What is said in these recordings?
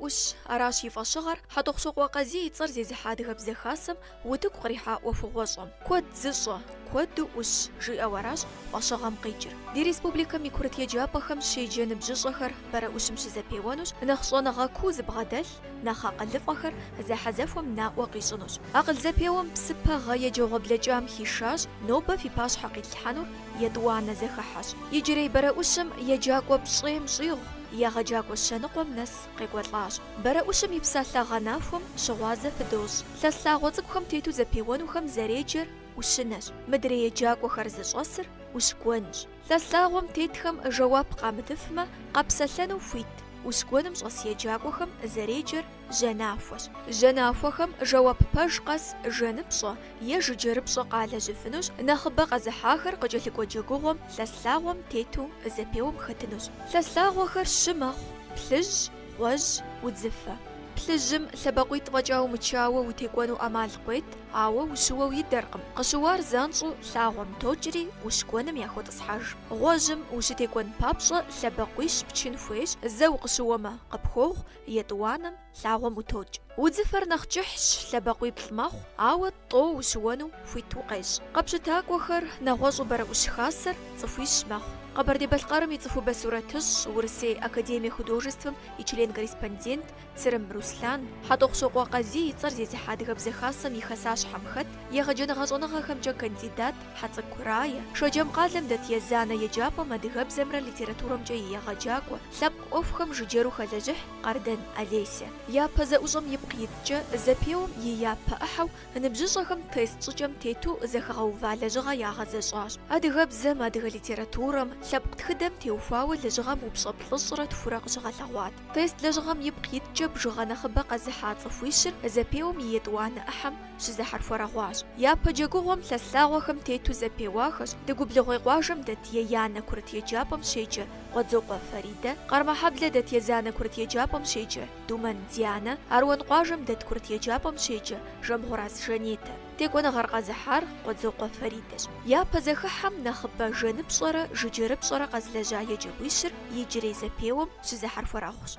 Бэрэӏущ, аращ и фӏэщыгъэр Хьэтӏохъущокъуэ Къазий и цӏэр зезыхьэ Адыгэбзэ Хасэм утыку кърихьа ӏуэхугъуэщӏэм. Куэд зыщӏэ, куэду ӏущ, жиӏэу аращ фӏэщыгъэм къикӏыр. Ди республикэм и курыт еджапӏэхэм щеджэ ныбжьыщӏэхэр бэрэӏущым щызэпеуэнущ, нэхъ щӏэныгъэ куу зыбгъэдэлъ, нэхъ акъылыфӏэхэр зэхьэзэхуэм наӏуэ къищӏынущ. Акъыл зэпеуэм псыпэ гъэ еджэгъуэ блэкӏам хишащ, нобэ фи пащхьэ къитлъхьэнур етӏуанэ зэхыхьэщ. Иджырей бэрэӏущым еджакӏуэ пщӏейм щӏигъу, егъэджакӏуэ щэ ныкъуэм нэс къекӏуэлӏащ. Бэрэӏущым и псалъэ гъэнахуэм щыгъуазэ фыдощӏ. Лъэс лъагъуэ цӏыкӏухэм тету зэпеуэнухэм зэреджэр ӏущынэщ. Мыдрей еджакӏуэхэр зыщӏэсыр ӏущгуэнщ. Лъэс лъагъуэм тетхэм жэуап къамытыфмэ, къэпсэлъэну хуит ӏущгуэным щӏэс еджакӏуэхэм зэреджэр жьэнахуэщ. Жьэнахуэхэм жэуап пэж къэс жаныпщӏэ е жыджэрыпщӏэ къалэжьыфынущ, нэхъыбэ къэзыхьахэр къыкӏэлъыкӏуэ джэгугъуэм лъэс лъагъуэм тету зэпеуэм хэтынущ. Лъэс лъагъуэхэр щы мэхъу, плъыжь, гъуэжь, удзыфэ. Плъыжьым лъэбакъуитӏ фӏэкӏа умычауэ утекӏуэну ӏэмал къует, ауэ ущыуэу идэркъым. Къыщыуар занщӏэу лъагъуэм токӏри, ӏущгуэным яхотӏысхьэж. Гъуэжьым ущытекӏуэн папщӏэ лъэбакъуищ пчын хуейщ, зэ укъыщыуэмэ, къыпхуогъу, етӏуанэм лъагъуэм утокӏ. Удзыфэр нэхъ кӏыхьщ, лъэбакъуиплӏ мэхъу, ауэ тӏэу ущыуэну хуит укъещӏ. Къэпщытакӏуэхэр, нэгъуэщӏу бэрэӏущ хасэр, цӏыхуищ мэхъу. Къэбэрдей-Балъкъэрым и цӏыхубэ сурэтыщӏ, Урысей академие художествэм и член-корреспондент Црым Руслъан, Хьэтӏохъущокъуэ Къазий и цӏэр зезыхьэ Адыгэбзэ Хасэм и хасащхьэм хэт, егъэджэныгъэ щӏэныгъэхэмкӏэ кандидат Хьэцӏыкӏу Рае, Шэджэм къалэм дэт езанэ еджапӏэм адыгэбзэмрэ литературэмкӏэ и егъэджакӏуэ, лъэпкъ ӏуэхухэм жыджэру хэлэжьыхь Къардэн Олеся. Япэ зэӏущӏэм ипкъ иткӏэ, зэпеуэм и япэ ӏыхьэу ныбжьыщӏэхэм тест щӏыкӏэм тету зэхэгъэува лэжьыгъэ ягъэзэщӏащ. Адыгэбзэм, адыгэ литературэм, лъэпкъ тхыдэм теухуауэ лэжьыгъэм упщӏэ плӏыщӏрэ тхурэ къыщыгъэлъэгъуат. Тест лэжьыгъэм ипкъ иткӏэ бжыгъэ нэхъыбэ къэзыхьа цӏыхуищыр зэпеуэм и етӏуанэ ӏыхьэм щызэхьэрхуэрэгъуащ. Япэ джэгугъуэм лъэс лъагъуэхэм тету зэпеуахэщ Дыгублыгъуей къуажэм дэт еянэ курыт еджапӏэм щеджэ Къуэдзокъуэ Фаридэ, Къармэхьэблэ дэт езанэ курыт еджапӏэм щеджэ Думэн Дианэ, Аруан къуажэм дэт курыт еджапӏэм щеджэ Жэмгъураз Жанетэ. Текӏуэныгъэр къэзыхьар Къуэдзокъуэ Фаридэщ. Япэ зэхыхьэм нэхъыбэ жаныпщӏэрэ жыджэрыпщӏэрэ къэзылэжьа еджакӏуищыр иджырей зэпеуэм щызэхьэрхуэрэгъущ.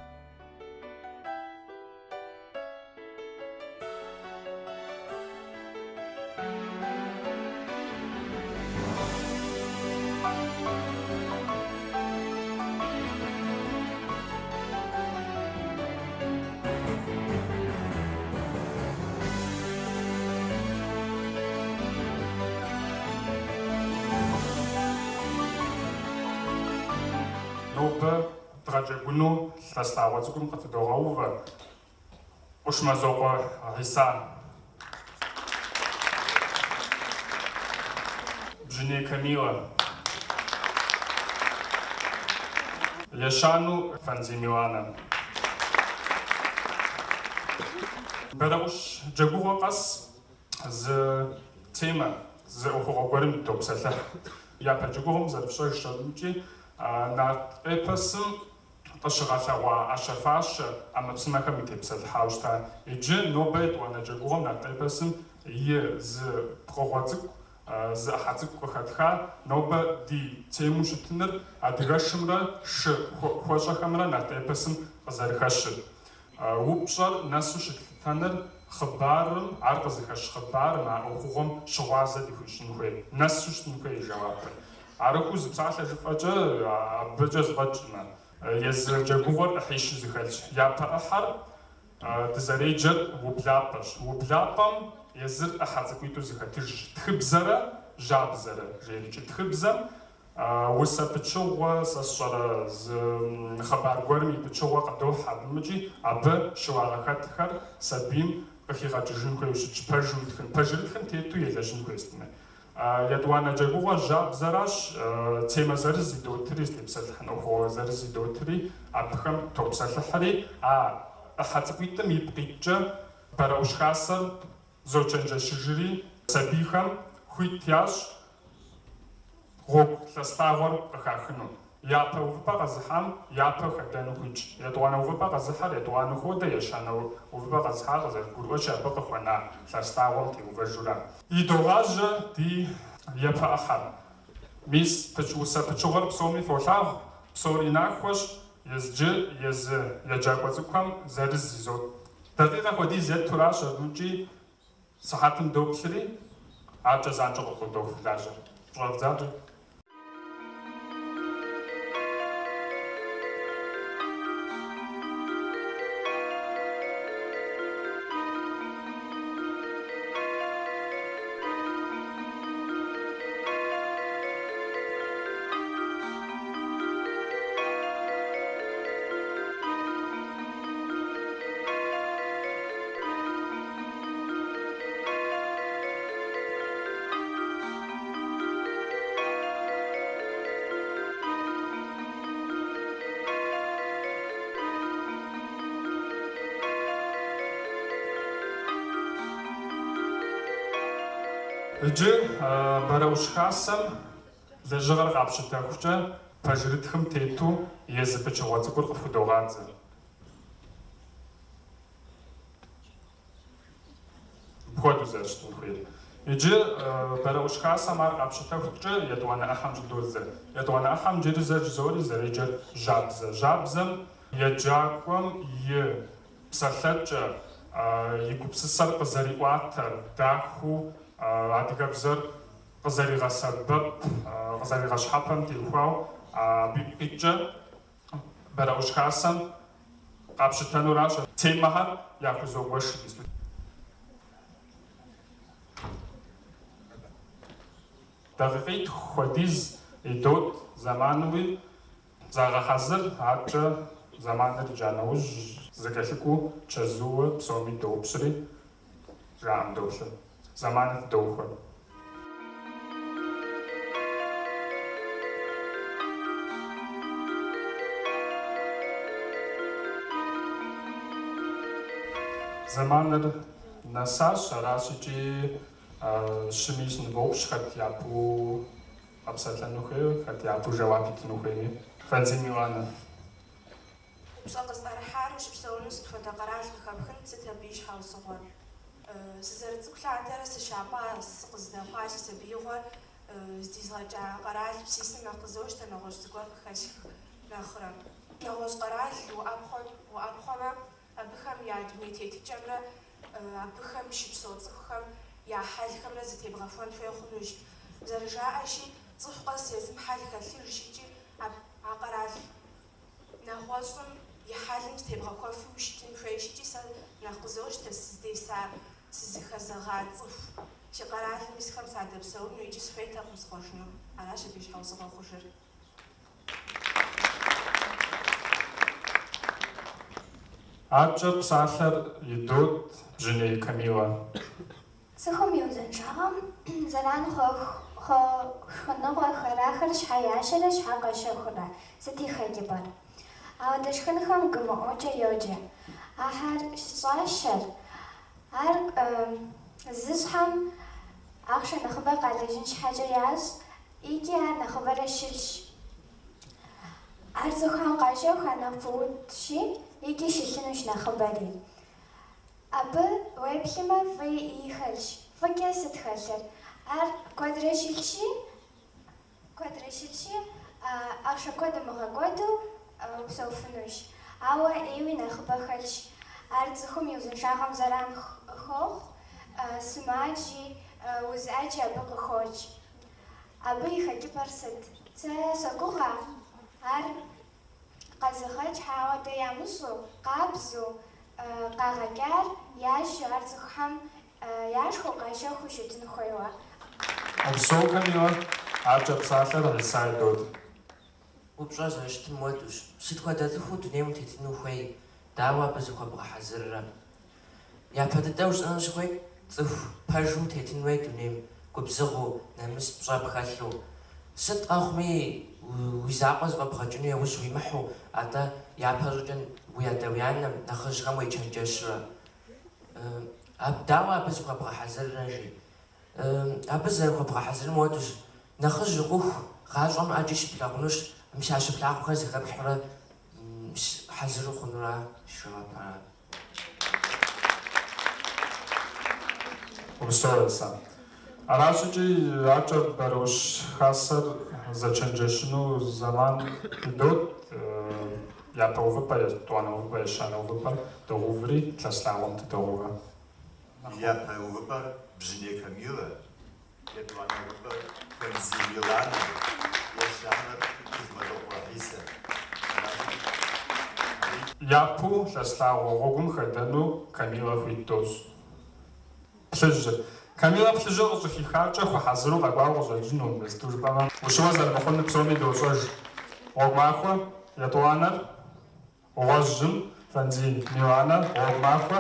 Нобэ дгъэджэгуну лъэс лъагъуэ цӏыкӏум къытыдогъэувэ Кушмэзокъуэ Хьиса. Бжьыней Камилэ. Ещанэу Фэнзий Миланэ. Бэрэӏущ джэгугъуэ къэс зы темэ, зы ӏуэхугъуэ гуэрым дытопсэлъыхь. Япэ джэгугъуэм зэрыфщӏэжщ икӏи нарт эпосым къыщыгъэлъэгъуа ӏэщэ-фащэ ӏэмэпсымэхэм дытепсэлъыхьауэ щыта. Иджы нобэ етӏуанэ джэгугъуэм нарт эпосым и зы пкъыгъуэ цӏыкӏу, зы ӏыхьэ цӏыкӏу къыхэтха. Нобэ ди темэу щытыныр адыгэшымрэ шы хуэӏухуэщӏэхэмрэ нарт эпосым къызэрыхэщыр. Упщӏэр нэсу щытлъытэныр хъыбарым, ар къызыхэщ хъыбарым, а ӏуэхугъуэм щыгъуазэ дыхуищӏын хуей, нэсу щытын хуей и жэуапыр. Арыххэу зы псалъэ жыфӏэкӏэ абыкӏэ зэфӏэкӏмэ, езы джэгугъуэр ӏыхьищу зэхэлъщ. Япэ ӏыхьэр дызэреджэр ублапӏэщ. Ублапӏэм езыр ӏыхьэ цӏыкӏуитӏу зэхэтыжщ, тхыбзэрэ жьабзэрэ жерикӏи. Тхыбзэм Усэ пычыгъуэ, сэ сщӏэрэ, зы хъыбар гуэрым и пычыгъуэ къыдохь абымыкӏи, абы щыуагъэ хэтхэр сабийм къыхигъэкӏыжын хуейуэ щытщ, пэжу итхын, пэжырытхэм тету елэжьын хуей сытми. Етӏуанэ джэгугъуэр жьабзэращ, темэ зырыз идотри, зытепсэлъыхьын ӏуэхугъуэ зырыз идотри, абыхэм топсэлъыхьри, а ӏыхьэ цӏыкӏуитӏым ипкъ иткӏэ Бэрэӏущ Хасэр зочэнджэщыжри, сабийхэм хуит ящӏ гъуэгу лъэс лъагъуэр къыхахыну. Япэ увыпӏэ къэзыхьам япэ хэдэну хуитщ. Етӏуанэ увыпӏэ къэзыхьэр етӏуанэу ходэ, ещанэ увыпӏэ къэзыхьар къызэрыгурыӏуэщи, абы къыхуэна лъэс лъагъуэм теувэжурэ. Идогъажьэ ди япэ ӏыхьэр. Мис, усэ пычыгъуэр псоми фолъагъу, псори нахуэщ. Иджы езы еджакӏуэ цӏыкӏухэм зырыз изот. Дакъикъэ хуэдиз еттуращ абыкӏи сыхьэтым доплъри, адэкӏэ занщӏэу къыхудох лажьэр. Щӏэвдзакӏэ. Иджы Бэрэущ Хасэм лэжьыгъэр къапщытэхукӏэ пэжырытхым тету езы пычыгъуэ цӏыкӏур къыфхудогъадзэ. Мыпхуэдэу зэрыщытын хуейр. Иджы Бэрэущ Хасэм ар къапщытэхукӏэ етӏуанэ ӏыхьэм щӏыдодзэ. Етӏуанэ ӏыхьэм иджыри зэ жызори зэреджэр жьабзэ. Жьабзэм еджакӏуэм и псэлъэкӏэ, и гупсысэр къызэриӏуатэр, дахэу адыгэбзэр къызэригъэсэбэп, къызэригъэщхьэпэм теухуауэ абы ипкъ иткӏэ Бэрэущ Хасэм къапщытэнуращ темэхэр яхузогуэш иджыпсту. Дакъикъитху хуэдиз идот зэмануи загъэхьэзыр, адэкӏэ зэманыр икӏа нэужь зэкӏэлъыкӏуэу чэзууэ псоми доупщӏри, жаӏэм доплъыр. Зэманыр тыдоухуэ. Зэманыр нэсащ, аращ икӏи щыми сынывоупщӏ хэт япэу къэпсэлъэну хуейуэ, хэт япэу жэуап итыну хуейми. Фэнзий Миланэ. Упщӏэ къысӏэрыхьар ущыпсэуну сыт хуэдэ къэрал къыхэпхынт, сыт абы и щхьэусыгъуэр? Сызэрыцӏыкӏу лъандэрэ сыщапӏа, сыкъыздэхъуа си сабиигъуэр здизгъэкӏа къэралым сисым нэхъ къызощтэ, нэгъуэщӏ зыгуэр къыхэсх нэхърэ. Нэгъуэщӏ къэрал уӏэпхъуэмэ, абыхэм я дуней тетыкӏэмрэ абыхэм щыпсэу цӏыхухэм я хьэлхэмрэ зытебгъэхуэн хуей хъунущ. Зэрыжаӏэщи, цӏыху къэс езым хьэл хэлъыжщ икӏи а къэрал нэгъуэщӏым и хьэлым зытебгъэхуэфу ущытын хуейщ икӏи сэ нэхъ къызощтэ сыздеса, сызыхэзэгъа цӏыху си къэралым исхэм садэпсэуну икӏи сыхуейтэкъым схъуэжыну. Аращ абы и щхьэусыгъуэ хъужыр. Адэкӏэ псалъэр идот Бжьыней Камилэ. Цӏыхум и узыншагъэм зэран хуэхъу шхыныгъуэхэр, ахэр щхьэ ящэрэ щхьэ къащэхурэ, сыт и хэкӏыпӏэр? Ауэдэ шхынхэм ГМО-кӏэ йоджэ. Ахэр щӏащэр, ар зыщӏхэм ахъшэ нэхъыбэ къалэжьын щхьэкӏэ ящӏ, икӏи ар нэхъыбэрэ щылъщ. Ар цӏыхухэм къащэху, ар нэхъ пуудщи, икӏи щылъынущ нэхъыбэри. Абы уеплъымэ, фӏыи ӏеи хэлъщ. Фӏыкӏэ сыт хэлъыр? Ар куэдрэ щылъщи, куэдрэ щылъщи, ахъшэ куэд умыгъэкӏуэду упсэуфынущ. Ауэ ӏейуи нэхъыбэ хэлъщ. Ар цӏыхум и узыншагъэм зэран хуохъу, сымаджи, уз ӏэджи абы къыхокӏ. Абы и хэкӏыпӏэр сыт? Сэ согугъэ, ар къэзыгъэкӏхэм ауэдэ ямыщӏу, къабзэу къагъэкӏар ящэу, ар цӏыхухэм яшхыу, къащэхуу щытын хуейуэ. Упсэу, Камилэ, адэкӏэ псалъэр Хьиса идот. Упщӏэр зэрыщытым хуэдэущ. Сыт хуэдэ цӏыхуу дунейм утетыну ухуей, дауэ абы зыхуэбгъэхьэзыррэ? Япэ дыдэу жысӏэну сыхуейт, цӏыху пэжу утетын хуей дунейм, губзыгъэу, нэмыс пщӏэ пхэлъу. Сыт къэхъуми, уи закъуэ зэфӏэбгъэкӏыну яужь уимыхьэу, атӏэ япэ щӏыкӏэ уи адэ-уи анэм, нэхъыжьхэм уечэнджэщурэ. Дауэ абы зыхуэбгъэхьэзыррэ, жи? Абы зэрыхуэбгъэхьэзырым хуэдэущ, нэхъыжь ухъуху, гъащӏэм ӏэджи щыплъагъунущ, мис а щыплъагъухэр зэхэплъхьурэ хьэзыр ухъунура, жэуапра. Упсэу, Хьиса. Аращ икӏи адэкӏэ Бэрэущ Хасэр зэчэнджэщыну зэман идот. Япэ увыпӏэ, етӏуанэ увыпӏэ, ещанэ увыпӏэр догъэуври, лъэс лъагъуэм тыдогъэувэ. Япэ увыпӏэр Бжьыней Камилэ, етӏуанэ увыпӏэр Фэнзий Миланэ, ещанэр Хужьмэлокъуэ Хьисэ. Аращи, Япэу лъэс лъагъуэ гъуэгум хэдэну Камилэ хуит дощӏ. Плъыжьыр. Камилэ плъыжьыр къыщӏыхихакӏэ хуэхьэзыру къэкӏуауэ къыщӏэкӏыну, сыту жыпӏэмэ, ущыуэ зэрымыхъунур псоми дощӏэж. Гъуэгу махуэ, етӏуанэр, гъуэжьым, Фэнзий Миланэ, гъуэгу махуэ,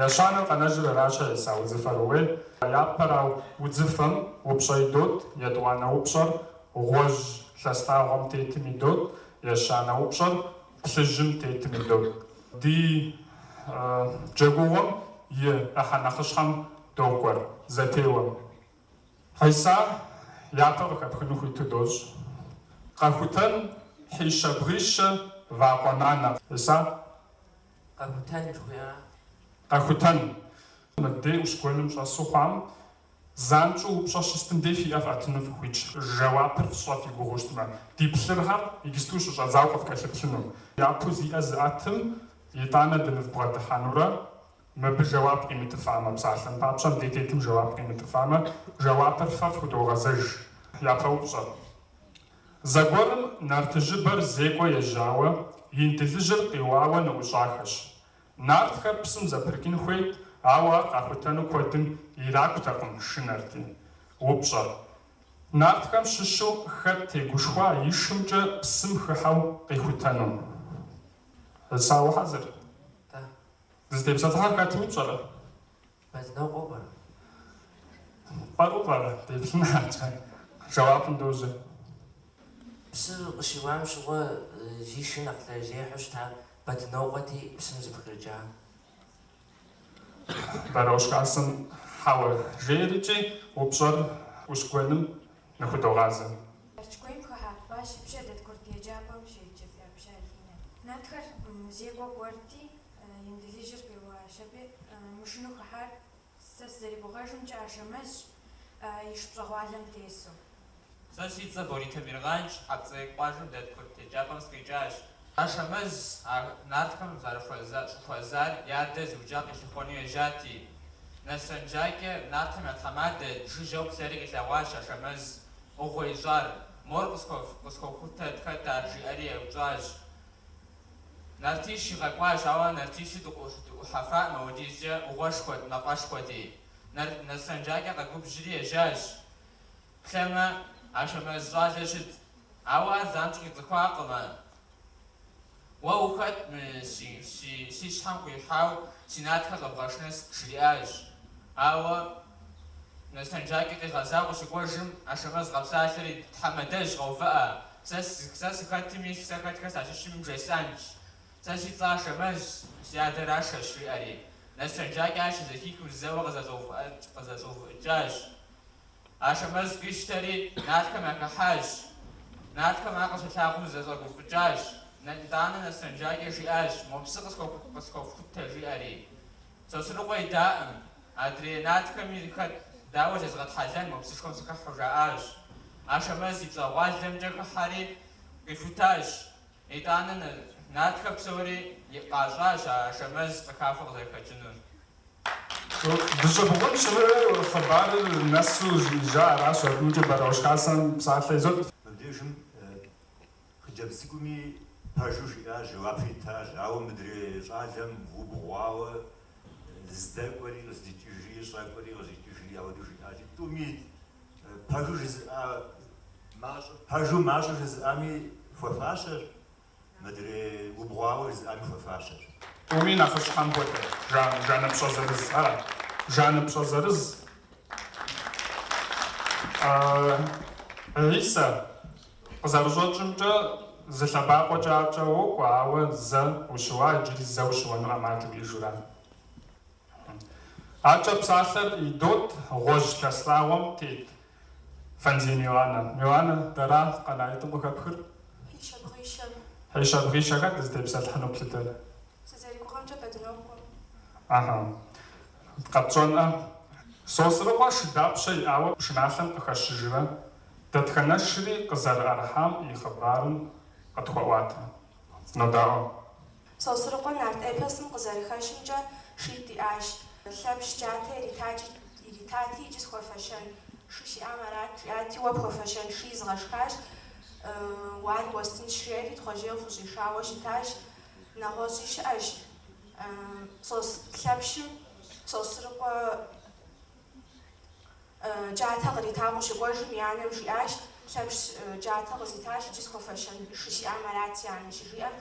ещанэр къэнэжыр аращ, Хьиса, удзыфэр ууей. Япэрау удзыфэм упщӏэ идот, етӏуанэ упщӏэр гъуэжь лъэс лъагъуэм тетым идот, ещанэ упщӏэр плъыжьым тетым идот. Ди джэгугъуэм и ӏыхьэ нэхъыщхьэм докӏуэр, зэпеуэм. Хьиса япэ къыхэпхыну хуиту дощӏ. Къэхутэн, хьищэ бгъищэ, вакъуэ нанэ. Хьиса? Къэхутэн жыхуиӏа? Къэхутэн. Мыбдей ӏущ гуэным щӏэсу хъуам Занщӏэу упщӏэ щыстым дей фи ӏэ фӏэтыну фыхуитщ, жэуапыр фщӏэ фи гугъэу щытмэ. Ди плъырхэр иджысту щыщӏэдзауэ къыфкӏэлъыплъыну. Япэу зи ӏэ зыӏэтым итӏанэ дынывбгъэдыхьэнурэ, мыбы жэуап къимытыфамэ, псалъэм папщӏэ, мыбдей тетым жэуап къимытыфамэ, жэуапыр фэ фхудогъэзэж. Япэ упщӏэр. Зэгуэрым нартыжьыбэр зекӏуэ ежьауэ, Индылыжьыр къиуауэ ныӏущӏахэщ. Нартхэр псым зэпрыкӏын хуейт, ауэ ар къахутэну куэдым иракутэкъым, шынэрти. Упщӏэр. Нартхэм щыщу хэт тегушхуа и шымкӏэ псым хыхьэу къихутэну? Хьиса, ухьэзыр? Да. Дызытепсэлъыхьыр хэтми пщӏэрэ? Бэдынокъуэу пӏэрэ? Пӏэру пӏэрэ? Деплъын адэкӏэ. Жэуапым дожьэ. Псыр къыщиуам щыгъуэ зи шыр нэхъ лъэрызехьэу щытар Бэдынокъуэти, псым зэпхрыкӏа. Бэрауш хасэм хьэуэ жеӏэрикӏи, упщӏэр ӏущ гуэным ныхудогъазэ. Тэрч куейм хыхьэ Акъбащ Ипщэ дэт курыт еджапӏэм щеджэ Фиӏэпщэ Алинэ. Нартхэр зекӏуэ кӏуэрти, Индылыжьыр къиуащ. Абы мышынэу хыхьар сэ сызэригугъэжымкӏэ Ашэмэзщ, и шы пщӏэгъуалэм тесу. Сэ си цӏэр Борий Тамиргъанщ, Хьэпцӏей къуажэм дэт курыт еджапӏэм сыкъикӏащ. Ашэмэз а нартхэм щӏыхуэзар и адэр зыукӏа къилъыхъуэну ежьати. Насрэн Жьакӏэ нартхэм я тхьэмадэт, жыжьэу плъэри къилъэгъуащ Ашэмэз ӏугъуэ ищӏар. Мор къысхуэхутэт, хэт ар, жиӏэри еупщӏащ. Нартищ игъэкӏуащ, ауэ нартищыр дыӏухьэфакъым ауэдизкӏэ ӏугъуэшхуэт, мафӏэшхуэти. Насрэн Жьакӏэ къэгубжьри ежьащ. Плъэмэ, Ашэмэз щӏалэ щытт, ауэ ар занщӏэу къицӏыхуакъым. Уэ ухэт мы си щхьэм къуихьау си нартхэр къэбгъэшынэ жриӏащ. Ауэ Насрэн Жьакӏэ къигъэзауэ къыщыкӏуэжым, Ашэмэз къэпсалъэри, Тхьэмадэжь, къэувыӏэ, сэ сыхэтми, сэ хэтхэ сащыщми бжесӏэнщ. Сэ си цӏэ Ашэмэзщ, си адэр Ашэщ, жиӏэри. Насрэн Жьакӏэ ар щызэхихым зэуэ къызэщӏэувыӏыкӏащ. Ашэмэз къищтэри, нартхэм яхыхьащ. Нартхэм ар къыщалъагъум зэщӏэгуфӏыкӏащ. Итӏанэ Насрэн Жьакӏэ жиӏащ, Мо псы къысхуэфхутэ, жиӏэри. Сосрыкъуэ идаӏым. Адрей нартхэми хэт дауэ зезгъэтхьэлэн мо псышхуэм сыхыхьэу жаӏащ. Ашэмэз и пщӏэгъуалэмкӏэ хыхьэри къихутащ. Итӏанэ нартхэр псори къащӏащ а Ашэмэз лӏы хахуэ къызэрыхэкӏынур. Дыщӏыбгъун щымыӏэу хъыбарыр нэсу жиӏэжа аращ, абымкӏэ Бэрауш хасэм псалъэ изот. Мыбдежым хъыджэбз цӏыкӏуми пэжу жиӏащ, жэуап итащ, ауэ мыдрей щӏалэм убгъуауэ здэкӏуэри къыздикӏыжри, щӏэкӏуэри къыщӏикӏыжри ауэдэу жиӏащ. Тӏуми пэжу жызыӏа мащӏэ, пэжу мащӏэ жызыӏами хуэфащэщ, Мыдрей убгъуауэ жызыӏами хуэфащэщ. Тӏуми нэхъыщхьэм хуэдэ, жаныпщӏэ зырыз. Ара? Жаныпщӏэ зырыз. Хьисэ, къызэрыщӏэкӏымкӏэ, зы лъэбакъуэкӏэ аркӏэ уокӏуэ, ауэ зэ ущыуа, иджыри зэ ущыуэну ӏэмал уиӏэжура? Аркӏэ псалъэр идот гъуэжь лъэс лъагъуэм тет Фэнзий Миланэ. Миланэ, дэра къэнаитӏым къыхэпхыр? Хьищэ бгъищэ. Хьищэ бгъищэ хэт дызытепсэлъыхьыну плъытэр? Сызэригугъэмкӏэ Бэдынокъуэ. Аха. Къэтщӏэнӏэ. Сосрыкъуэ шы дапщэ иӏауэ пшыналъэм къыхэщыжрэ, дэтхэнэ шыри къызэрыӏэрыхьам и хъыбарым къытхуэӏуатэ. Сынодаӏуэ. Сосрыкъуэ нарт эпосым къызэрыхэщымкӏэ шитӏ иӏащ. Лъэпщ джатэ иритати, иджы схуэфэщэн шы сиӏам арат, жиӏати, уэ пхуэфэщэн шы изгъэшхащ, уэ ари уэстынщ, жиӏэри Тхъуэжьей хущӏишауэ щытащ. Нэгъуэщӏи щыӏэщ. Сос Лъэпщым Сосрыкъуэ джатэ къритауэ къыщыкӏуэжым и анэм жиӏащ, Лъэпщ джатэ къызитащ, иджы схуэфэщэн шы сиӏам арат, си анэ, щыжиӏэм.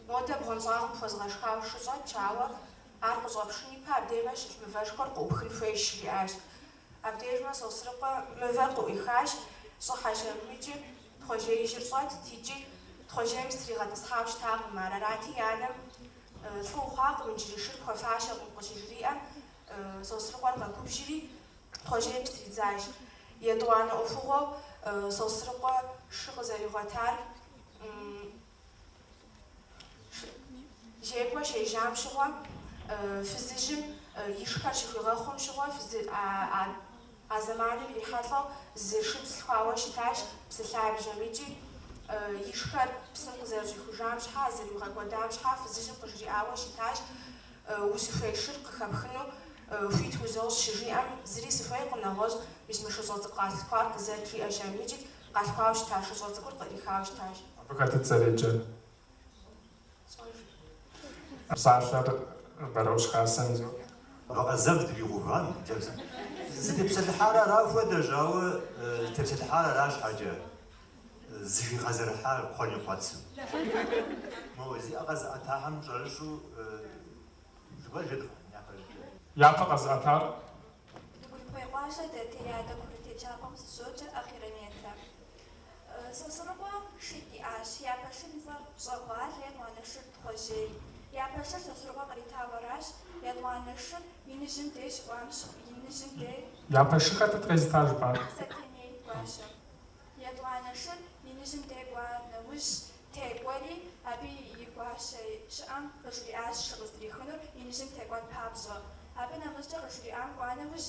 Модэ бгъуэнщӏагъым пхуэзгъэшхауэ шы щӏэтщ, ауэ ар къыщӏэпшын ипэ абдеймэ щылъ мывэшхуэр къыӏупхын хуейщ, жиӏащ. Абдежмэ Сосрыкъуэ мывэр къыӏуихащ, щӏыхьэщ абым икӏи Тхъуэжьеижьыр щӏэтт икӏи Тхъуэжьейм зытригъэтӏысхьауэ щытакъым ар. Арати, и анэм лӏы ухъуакъым иджыри, шыр пхуэфащэкъым къыщыжриӏэм, Сосрыкъуэр къэгубжьри, Тхъуэжьейм зытридзащ. Етӏуанэ ӏуэхугъуэу Сосрыкъуэ шы къызэригъуэтар зекӏуэ щежьам щыгъуэ, фызыжьым ишхэр щыхуигъэхъум щыгъуэ а зэманым ирихьэлӏэу зы шыбз лъхуауэ щытащ псы лъабжьэм икӏи ишхэр псым къызэрыщӏихужам щхьа, зэримыгъэкӏуэдам щхьа фызыжьым къыжриӏауэ щытащ узыхуей шыр къыхэпхыну хуит узощӏ щыжиӏэм, зыри сыхуейкъым нэгъуэщӏ, мис мы шыщӏэ цӏыкӏу къалъхуар къызэт, жиӏэщ абым икӏи къалъхуауэ щыта шыщӏэ цӏыкӏур къыӏрихауэ щытащ. Абы хэтыт зэреджэр? Сщӏэжыркъым. Псалъэр Бэрэущ Хасэм изот. Вакъэ зэв дригъувам хъыджэбзым. Зытепсэлъыхьар ара хуэдэщ, ауэ зытепсэлъыхьар ара щхьэкӏэ зыхигъэзэрыхьар кхъуэн и кхъуэцым. Мо зи ӏэ къэзыӏэтахэм щӏэрыщӏэу зыгуэр жедгъэӏэн япэщӏыкӏэ. Япэ къэзыӏэтар? Дыгулыбгъуей къуажэ дэт еядэ курыт еджапӏэм сыщоджэ Ахъирэметэ. Сосрыкъуэ шитӏ иӏащ. Япэ шым и цӏэр Пщӏэгъуалэ, етӏуанэ шыр Тхъуэжьей. Япэ шыр Сосрыкъуэ къритауэ аращ, етӏуанэ шыр иныжьым дей щыкӏуам иныжьым дей. Япэ шыр хэтыт къезытар жыпӏар? Сэтэней гуащэ. Етӏуанэ шыр иныжьым дей кӏуа нэужь текӏуэри, абы и гуащэ щыӏэм къыжриӏащ шы къыздрихынур иныжьым текӏуэн папщӏэ. Абы нэмыщӏкӏэ къыжриӏам кӏуа нэужь,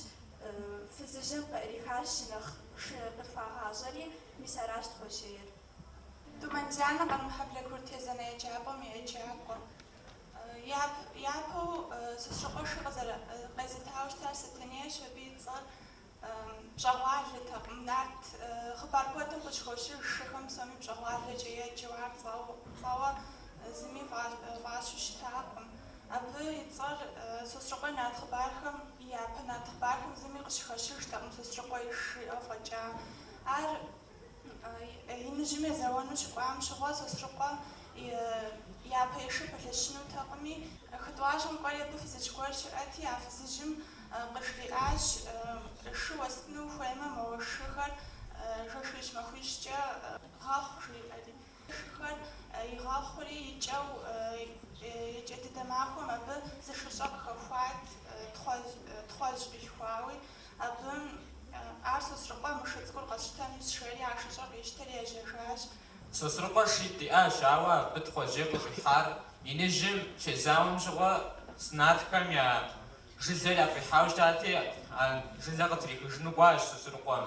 фызыжьым къыӏрихащ шы нэхъ шы къылъхуагъащӏэри, мис аращ Тхъуэжьейр. Думэн Дианэ Къармэхьэблэ курыт езанэ еджапӏэм и еджакӏуэ. Япэу Сосрыкъуэ шы къезытауэ щытар Сэтэнейщ, абы и цӏэр Пщӏэгъуалэтэкъым. Нарт хъыбар куэдым къыщыхощыж шыхэм псоми пщӏэгъуалэкӏэ еджэу, ар цӏэуэ зыми фӏащу щытакъым. Абы и цӏэр Сосрыкъуэ нарт хъыбархэм, и япэ нарт хъыбархэм зыми къыщыхэщыжтэкъым Сосрыкъуэ иш жиӏэу фӏэкӏа. Ар иныжьым езэуэну щыкӏуам щыгъуэ Сосрыкъуэ япэ и шыр пэлъэщынутэкъыми, хы тӏуащӏэм кӏуэри абы фызыжь гуэр щыӏэти, а фызыжьым къыжриӏащ, Шы уэстыну ухуеймэ, мо шыхэр жэшищ-махуищкӏэ гъэхъу, жиӏэри. Шыхэр игъэхъури, икӏэу икӏэ дыдэ махуэм абы зы шыщӏэ къыхэхуат, тхъуэжь къилъхуауи. Абы ар Сосрыкъуэ мы шы цӏыкӏур къэсщтэнущ, жери а шыщӏэр къищтэри ежьэжащ. Сосрыкъуэ шитӏ иӏащ, ауэ абы Тхъуэжьей къыщӏихьар иныжьым щезауэм щыгъуэ нартхэм я жылэр яфӏихьауэ щытати, а жылэр къытрихыжыну кӏуащ Сосрыкъуэм.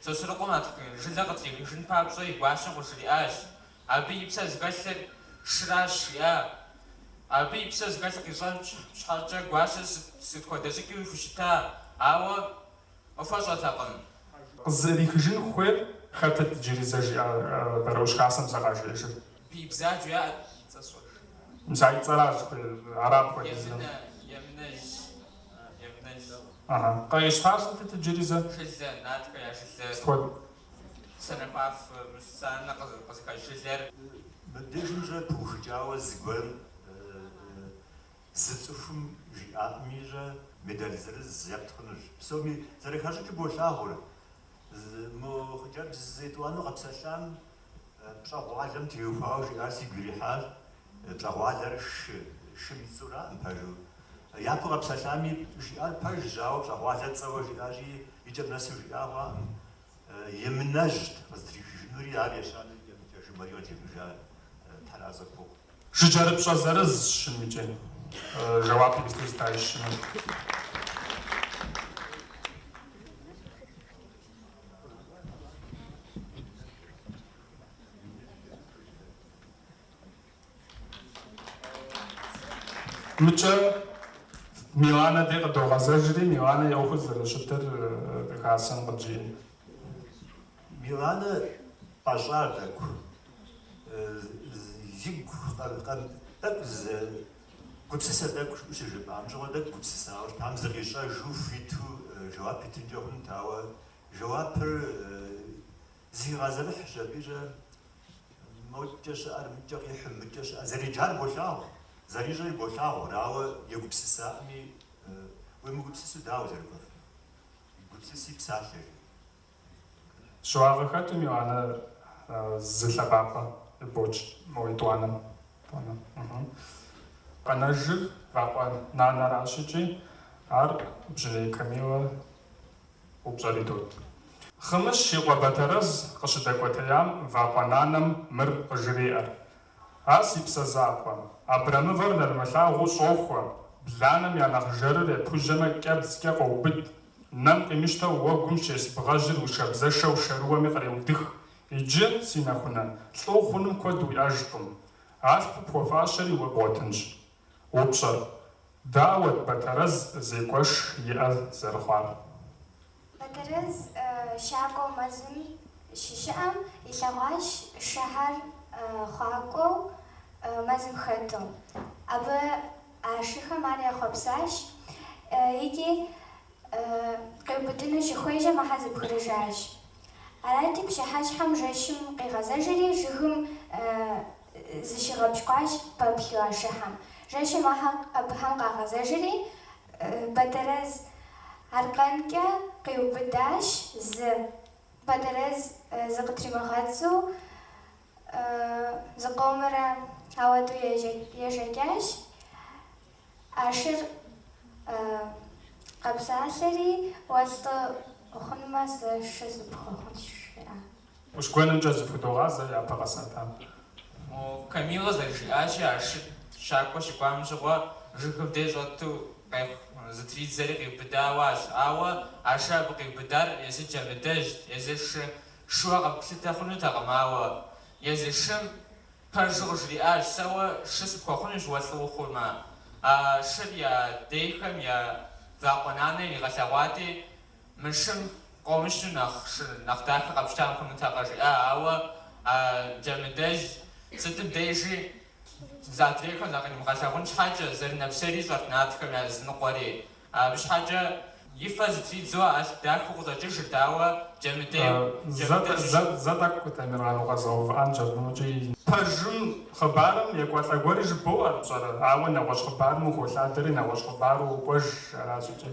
Сосрыкъуэм а жылэр къытрихыжын папщӏэ и гуащэм къыжриӏащ, Абы и псэ зыхэлъыр шыращ, жиӏа. Абы и псэ зыхэлъыр къищӏэн щхьэкӏэ гуащэр сыт хуэдэ щӏыкӏэуи хущыта, ауэ къыхуэщӏэтэкъым. Къызыӏрихыжын хуейр хэтыт иджыри зэ жиӏа Бэрэущ Хасэм зэ къажеӏэжыр? Бий бзаджэу яӏэт, и цӏэр сщӏэж. Мис а и цӏэращ зыхуейр, ара апхуэдизым. Емынэ, Емынэжь, Емынэжь. Ага. Къищтар сытыт иджыри зэ? Жылэ, нартхэ я жылэ. Сыт хуэдэ? Санэхуафэ, санэ къызыхэкӏ жылэр. Мыбдежым щэ пыухыкӏауэ зыгуэрым зы цӏыхум жиӏаӏыми щэ медаль зырыз епт хъунущ. Псоми зэрыхащӏыкӏыр болъагъур. Мо хъыджэбз етӏуанэу къэпсэлъам пщӏэгъуалэм теухуауэ жиӏар сигу ирихьащ. Пщӏэгъуалэр шы, шым и цӏэураӏым пэжу. Япэу къэпсэлъами жиӏар пэжщ, ауэ пщӏэгъуалэ цӏэуэ жиӏащи, и кӏэм нэсу жиӏа хъуаӏым. Емынэжьт къызытрихыжынури, ар ещанэу икӏэм-икӏэжым кӏуэри къытрихыжа Тхьэразэ хуохъу. Жыджэрыпщӏэ зырызщ щым икӏи жэуап иджыпсту зыта щыми. Мыкӏэ Миланэ дей къыдогъэзэжри, Миланэ и ӏуэхур зэрыщытыр хасэм къыджиӏэн. Миланэ пӏэщӏа тӏэкӏу, игу тӏэкӏу зы гупсысэ тӏэкӏу щыжыпӏам щыгъуэ тӏэкӏу гупсысауэ щытам зыкъищӏэжу хуиту жэуап итынкӏэ хъунут, ауэ жэуапыр зыхигъэзэрыхьщ абы-щэ, модкӏэ щыӏэр мыкӏэ къихьу, мыкӏэ щыӏэр зэреджар болъагъу, зэрищӏэри болъагъур, ауэ егупсысаӏыми, уемыгупсысу дауэ узэрыкӏуэфынур? Гупсыси псалъэ жи. Щыуагъэ хэту Миланэ зы лъэбакъуэ ибоч мо етӏуанэм. Къэнэжыр Вакъуэ Нанэращ икӏи ар Бжьыней Камилэ упщӏэр идот. Хъымыщ и къуэ Батэрэз къыщыдэкӏуэтеям Вакъуэ Нанэм мыр къыжреӏэр. А си псэ закъуэ, абрэмывэр нэрымылъагъуу щӏохуэ, бланэм я нэхъ жэрыр епхужьэмэ кӏэбдзкӏэ къоубыд, нэм къимыщтэу уэгум щес бгъэжьыр уи шабзэшэу шэрыуэми къреудых. Иджы, си нэхунэ, лӏы ухъуным куэд уиӏэжкъым. Алъпу пхуэфащэри уэ бгъуэтынщ. Упщӏэр, дауэт Батэрэз зекӏуэш иӏэ зэрыхъуар? Батэрэз щакӏуэу мэзым щыщыӏэм илъэгъуащ шыхэр хъуакӏуэу мэзым хэту. Абы а шыхэм ар яхъуэпсащ икӏи къиубыдыну щыхуежьэм ахэр зэбгрыжащ. Арати, пщыхьэщхьэм жэщым къигъэзэжри жыгым зыщигъэпщкӏуащ пэплъэу а шыхэм. Жэщым ахэр абыхэм къагъэзэжри, Батэрэз аркъэнкӏэ къиубыдащ зы. Батэрэз зыкъытримыгъэдзу зыкъомрэ ауэдэу ежэкӏащ. А шыр къэпсалъэри, уэ лӏы ухъунмэ, сэ шы сыпхуэхъунщ, жиӏа. ӏущ гуэнымкӏэ зыхудогъазэ япэ къэсатам. Мо Камилэ зэрыжиӏащи, а шыр щакӏуэ щыкӏуам щыгъуэ жыгым дей щӏэту къеху зытридзэри къиубыдауащ. Ауэ а шыр абы къиубыдар езы джэмыдэжьт, езы шы шыуэ къэплъытэ хъунутэкъым, ауэ езы шым пэжу къыжриӏащ, Сэ уэ шы сыпхуэхъунущ уэ лӏы ухъумэ. А шыр я дейхэм я Вакъуэ Нанэ иригъэлъэгъуати, Мы шым къомыщу нэхъ шы нэхъ дахэ къэпщтам хъунутэкъэ, жиӏа, ауэ а джэмыдэжь сытым дежи адрейхэм закъримыгъэлъагъун щхьэкӏэ, зэрынэпсейр ищӏэрт нартхэм я зыныкъуэри. Абы щхьэкӏэ и фэ зытридзэу алъп дахэу къыщӏэкӏыжырт, ауэ джэмыдей, джэмыдэжь. Зэ тӏэкӏу Тамерлан укъэзгъэувыӏэнщ абымыкӏи. Пэжым хъыбарым екӏуэлӏэ гуэри жыбоӏэр, пщӏэрэ, ауэ нэгъуэщӏ хъыбарым ухолъадэри нэгъуэщӏ хъыбару укӏуэж, аращ икӏи.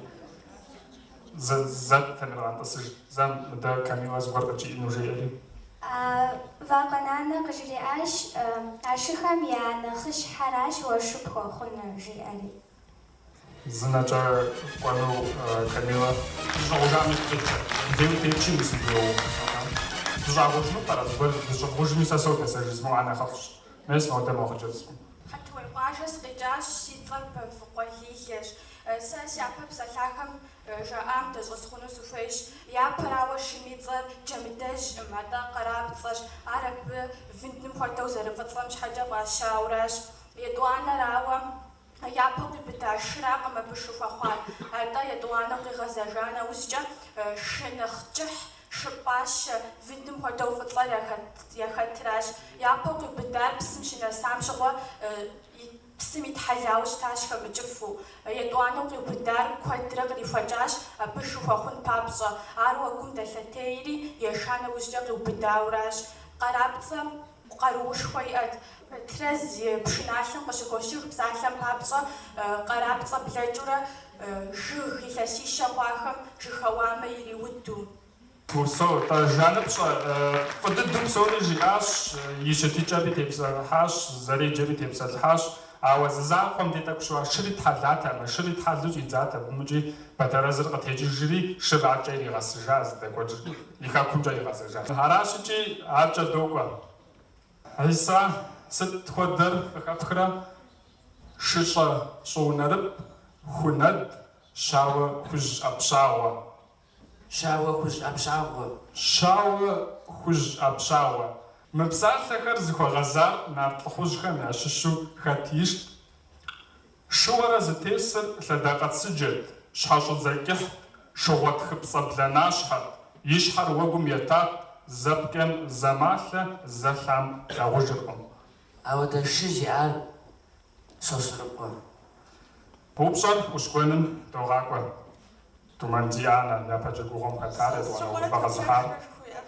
Зэ Тамерлан тӏысыж, зэ мыдэ Камилэ зыгуэр къыджиӏэну жеӏэри. Вакъуэ Нанэ къыжриӏащ, а шыхэм я нэхъыщхьэращ уэ шы пхуэхъунур, жиӏэри. Зы нэкӏэ кӏуэну Камилэ. Дыщӏыгъужам ипкъ иткӏэ. Мыбдей утетщи, мис мыбдей уоув. Дыщӏагъужыну пӏэрэ зыгуэр? Дыщӏывгъужми, сэ содэ, сэ жызмыӏа нэхъыфӏщ. Мес модэ мо хъыджэбз цӏыкӏум. Хьэтуей къуажэ сыкъикӏащ, си цӏэр Бэвыкъуэ Лилэщ. Сэ сяпэ псэлъахэм жаӏам дэщӏысхъуну сыхуейщ. Япэрауэ, шым и цӏэр Джэмыдэжькъым, атӏэ Къарапцӏэщ. Ар абы вындым хуэдэу зэрыфӏыцӏэм щхьэкӏэ фӏащауращ. Етӏуанэрауэ, япэу къиубыда шыракъым абы шы хуэхъуар, атӏэ етӏуанэу къигъэзэжа нэужькӏэ шы нэхъ кӏыхь, шы пӏащэ, вындым хуэдэу фӏыцӏэр яхэтращ. Япэу къиубыдар псым щынэсам щыгъуэ псым итхьэлауэ щытащ хэмыкӏыфу. Етӏуанэу къиубыдар куэдрэ кърихуэкӏащ абы шы хуэхъун папщӏэ. Ар уэгум дэлъэтейри, еша нэужькӏэ къиубыдауращ. Къарапцӏэм къаруушхуэ иӏэт. Батрэз и пшыналъэм къыщыхощыж псалъэм папщӏэ къарапцӏэ блэкӏыурэ жыг илъэсищэ хъуахэм жыхауамэ ириуду. Упсэу, тӏэ, Жаныпщӏэ, фӏы дыдэу псори жиӏащ, и щытыкӏэри тепсэлъыхьащ, зэреджэри тепсэлъыхьащ, ауэ зы закъуэм дей тӏэкӏу щыуа, шыр итхьэлатэкъым, шыр итхьэлу щӏидзат абымыкӏи Батэрэзыр къытекӏыжри, шыр аркӏэ иригъэсыжа, здэкӏуэкӏ и хэкумкӏэ игъэзэжа. Аращ икӏи аркӏэ докӏуэ. Хьиса, сыт хуэдэр къыхэпхрэ? Шыщӏэ щӏыунэрыпӏ, хунэд, щауэ хужь ӏэпщагъуэ. Щауэ хужь ӏэпщагъуэ. Щауэ хужь ӏэпщагъуэ. Мы псалъэхэр зыхуэгъэзар нарт лӏыхъужьхэм ящыщу хэт ишт? Шыуэрэ зытесыр лъэдакъэцыджэт, щхьэщӏыдзэ кӏыхьт, шыгъуэ тхыпцӏэ бланащхьэт, и щхьэр уэгум етат, зэ пкӏэм, зэ малъэ, зэ лъам плъагъужыркъым. Ауэдэ шы зиӏар Сосрыкъуэ. Упщӏэр ӏущгуэным догъакӏуэ. Думэн Дианэ, япэ джэгугъуэм хэтар, етӏуанэ Сосрыкъуэрэ увыпӏэ къэзыхьар. Тотрэшрэ жыхуиӏэ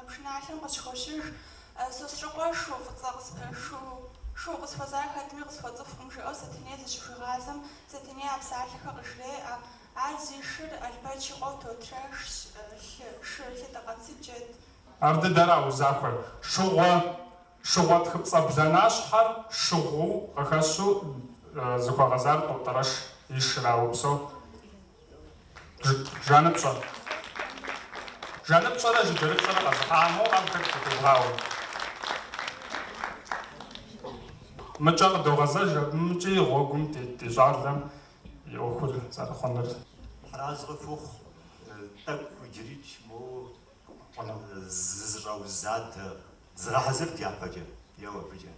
пшыналъэм къыщыхощыж. Сосрыкъуэ шу фӏыцӏэ шу шу къысхуэзар хэтми къысхуэцӏыхукъым, жиӏэу Сэтэней зыщыхуигъазэм, Сэтэней а псалъэхэр къыжреӏэ. Ар зи шыр Албэч и къуэу Тотрэшщ, лъы шы лъэдакъэцыджэт. Ар дыдэра узахуэр? Шыгъуэ Шыгъуэ тхыпцӏэ бланащхьэр шыгъуу къыхэщу зыхуэгъэзар Тӏотӏрэш и шыра. Упсэу. Жаныпщӏэ. Жаныпщӏэрэ жыджэрыпщӏэрэ къэзыхьа мо ӏэгу тӏэкӏу къытевгъауэ. Мыкӏэ къыдогъэзэж абымкӏи гъуэгум тет ди щӏалэм и ӏуэхур зэрыхъунур. Тхьэразэ къыфхухъу, тӏэкӏу иджырикӏ мо зызэщӏаузадэ Зыгъэхьэзыр дяпэкӏэ, еуэ абыкӏэ.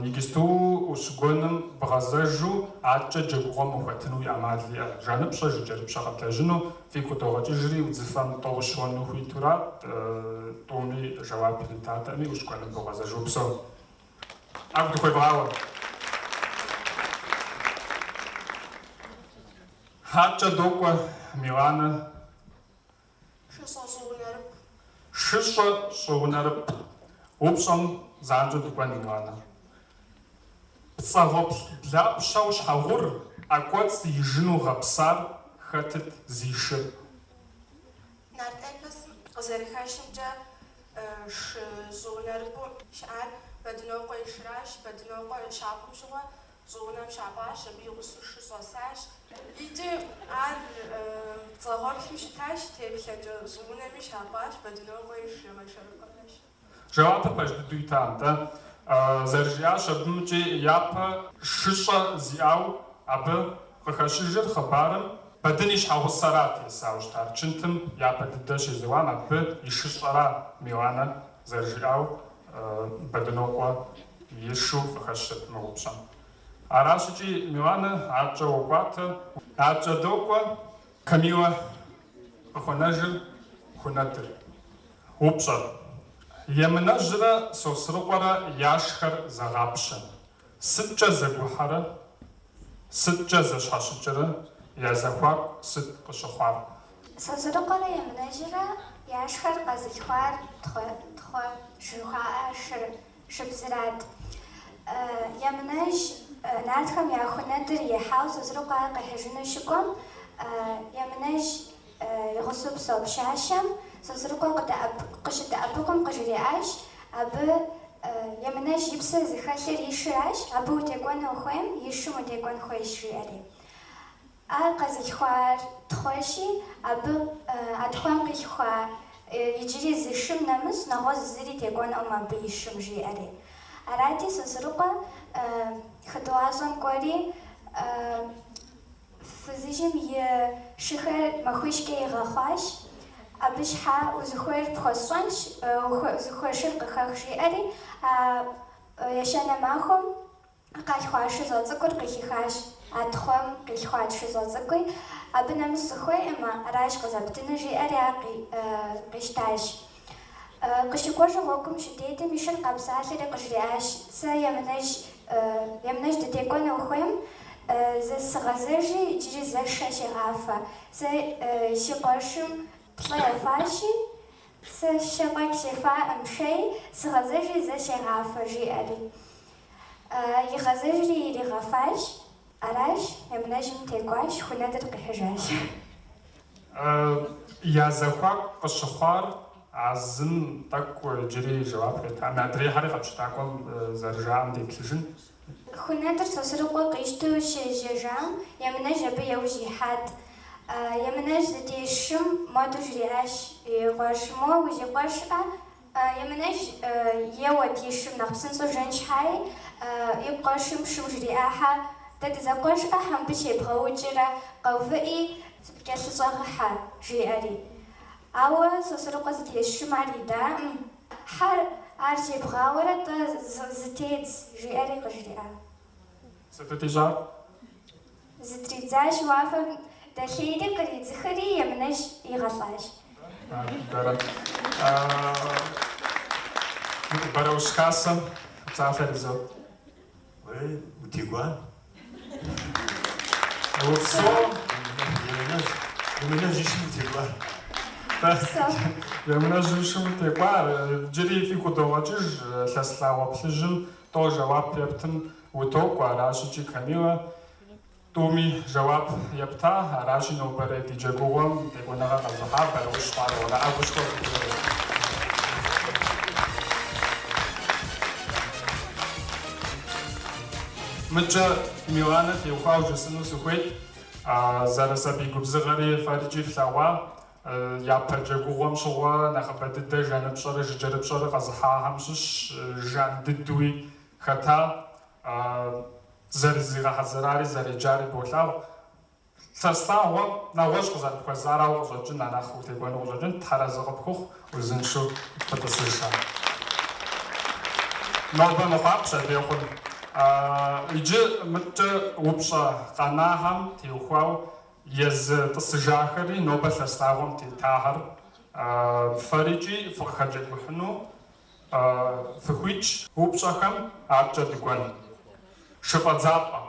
Иджысту ӏущгуэным бгъэзэжу аткӏэ джэгугъуэм ухэтыну ӏэмал иӏэ. Жаныпщӏэ, жыджэрыпщӏэ къэблэжьыну фигу къыдогъэкӏыжри, удзыфэм тӏэу ущыуэну хуитурат, тӏуми жэуап иритатэӏыми, ӏущгуэным богъэзэж. Упсэу. ӏэгу дыхуевгъауэ. Аткӏэ докӏуэ, Миланэ. Шыщӏэ щӏыунэрыпӏ. Шыщӏэ щӏыунэрыпӏ. Упщӏэм занщӏэу дыкӏуэн, Миланэ. Пцӏэгъуэплъ блапщэу щхьэгъур, ӏэкӏуэцӏ ижыну гъэпсар хэтыт зи шыр? Нарт эпосым къызэрыхэщымкӏэ, шы щӏыунэрыпӏу щыӏар Бэдынокъуэ и шыращ. Бэдынокъуэ щапӏым щыгъуэ Щӏыунэм щапӏащ, абы и гъусэу шы щӏэсащ. Икӏи ар пцӏэгъуэплъу щытащ теплъэкӏэ, щӏыунэми щапӏащ, Бэдынокъуэ и шы Мэлшэрыкъуэращ. Жэуапыр пэж дыдэу ита, нтӏэ. Зэрыжиӏащ абымкӏи япэ шыщӏэ зиӏау абы къыхэщыжыр хъыбарым Бэдын и щхьэгъусэра тесауэ щытар. Чынтым япэ дыдэ щезэуам абы и шыщӏэра Миланэ зэрыжиӏау Бэдынокъуэ и шу къыхэщырт мы упщӏэм. Аращ икӏи, Миланэ, аткӏэ уокӏуатэ. Аткӏэ докӏуэ, Камилэ къыхуэнэжыр хунэдыр. Упщӏэр. Емынэжьрэ Сосрыкъуэрэ яшхэр зэгъапщэ. Сыткӏэ зэгухьэрэ, сыткӏэ зэщхьэщыкӏрэ, я зэхуаку сыт къыщыхъуар? Сосрыкъуэрэ Емынэжьрэ яшхэр къэзылъхуар тхъуэ жыхуаӏэ шыр Шыбзырат. Емынэжь нартхэм я хунэдыр ихьау Сосрыкъуэ ар къихьыжыну щыкӏуэм, Емынэжь и гъусэу псэу пщащэм Сосрыкъуэ къыщыдэӏэпыкъум къыжриӏащ, абы Емынэжь и псэр зыхэлъыр и шыращ, абы утекӏуэну ухуейм, и шым утекӏуэн хуейщ, жиӏэри. Ар къэзылъхуар тхъуэщи, абы а тхъуэм къилъхуа иджыри зы шым нэмыщӏ, нэгъуэщӏ зыри текӏуэнукъым абы и шым, жиӏэри. Арати, Сосрыкъуэ хытӏуащӏэм кӏуэри, фызыжьым и шыхэр махуищкӏэ игъэхъуащ. Абы щхьа узыхуейр пхуэсщӏэнщ, узыхуей шыр къыхэх, жиӏэри, а ещанэ махуэм Къалъхуа шыщӏэ цӏыкӏур къыхихащ. А тхъуэм къилъхуат шыщӏэ цӏыкӏуи, абы нэмыщӏ сыхуейӏымэ, аращ къызэптынур, жиӏэри ар къищтащ. Къыщыкӏуэжу гъуэгум щытетым и шыр къэпсалъэри къыжриӏащ, Сэ Емынэжь Емынэжь дытекӏуэну ухуейм, зэ сыгъэзэжи, иджыри зэ шэ сегъафэ. Сэ си къуэшым плӏэ ефащи, сэ щэ фӏэкӏ сефаӏым, шэи, сыгъэзэжи зэ сегъафэ, жиӏэри. Игъэзэжри иригъэфащ, аращ, Емынэжьым текӏуащ, хунэдыр къихьыжащ. Я зэхуаку къыщыхъуар а зым тӏэкӏу иджыри жэуап къетами, адрейхэри къэпщытакӏуэм зэрыжаӏэм деплъыжын. Хунэдыр Сосрыкъуэ къищтэу щежьэжам, Емынэжь абы яужь ихьат. Емынэжь зытес шым моду жриӏащ и къуэшым, Моуэ узикъуэшӏэ, Емынэжь еуэт и шым нэхъ псынщӏэу жэн щхьаи, и къуэшым шым жриӏа, Хьэ, дэ дызэкъуэшӏэ, хьэ мыбы щебгъэукӏрэ, къэувыӏи, сыпкӏэлъыщӏэгъыхьэ, жиӏэри. Ауэ Сосрыкъуэ зытес шым ар идаӏым. Хьэр. Ар зебгъауэрэ-тӏэ зытедз, жиӏэри къыжриӏа. Сытыт ищӏар? Зытридзащ, уафэм дэлъейри къридзыхри Емынэжь игъэлӏащ. Бэрэ. Бэрэущ хасэм псалъэр изот. Уей, утекӏуа? Упсэу. Емынэжь, Емынэжь и шым утекӏуа? Емынэжь и шым утекӏуа. Иджыри фигу къыдогъэкӏыж, лъэс лъагъуэ плъыжьым тӏо жэуап ептым утокӏуэ, аращ икӏи Камилэ. Тӏуми жэуап епта, аращи нобэрей ди джэгугъуэм текӏуэныгъэ къэзыхьа Бэрэущ Къаргъуэрэ ӏэгушхуэ къыхуеуэ. Мыдкӏэ Миланэ теухуауэ жысӏэну сыхуейт, зэрысабий губзыгъэри фэрикӏи флъэгъуа, япэ джэгугъуэм щыгъуэ нэхъыбэ дыдэ жаныпщӏэрэ жыджэрыпщӏэрэ къэзыхьахэм щыщ жан дыдуи хэта. Зэрызигъэхьэзырари зэреджари болъагъу. Лъэс лъагъуэм нэгъуэщӏ къызэрыпхуэзарауэ къыщӏэкӏын, а нэхъ утекӏуэну къыщӏэкӏын, Тхьэразэ къыпхухъу, узыншэу фытӏысыж. Нобэ мыхъуа пщэдей хъун. Иджы мыдкӏэ упщӏэ къэнахэм теухуауэ езы тӏысыжахэри нобэ лъэс лъагъуэм тетахэр фэрикӏи фыкъыхэджэгухьыну Фыхуитщ упщӏэхэм адэкӏэ дыкӏуэн. Шыфӏэдзапӏэ.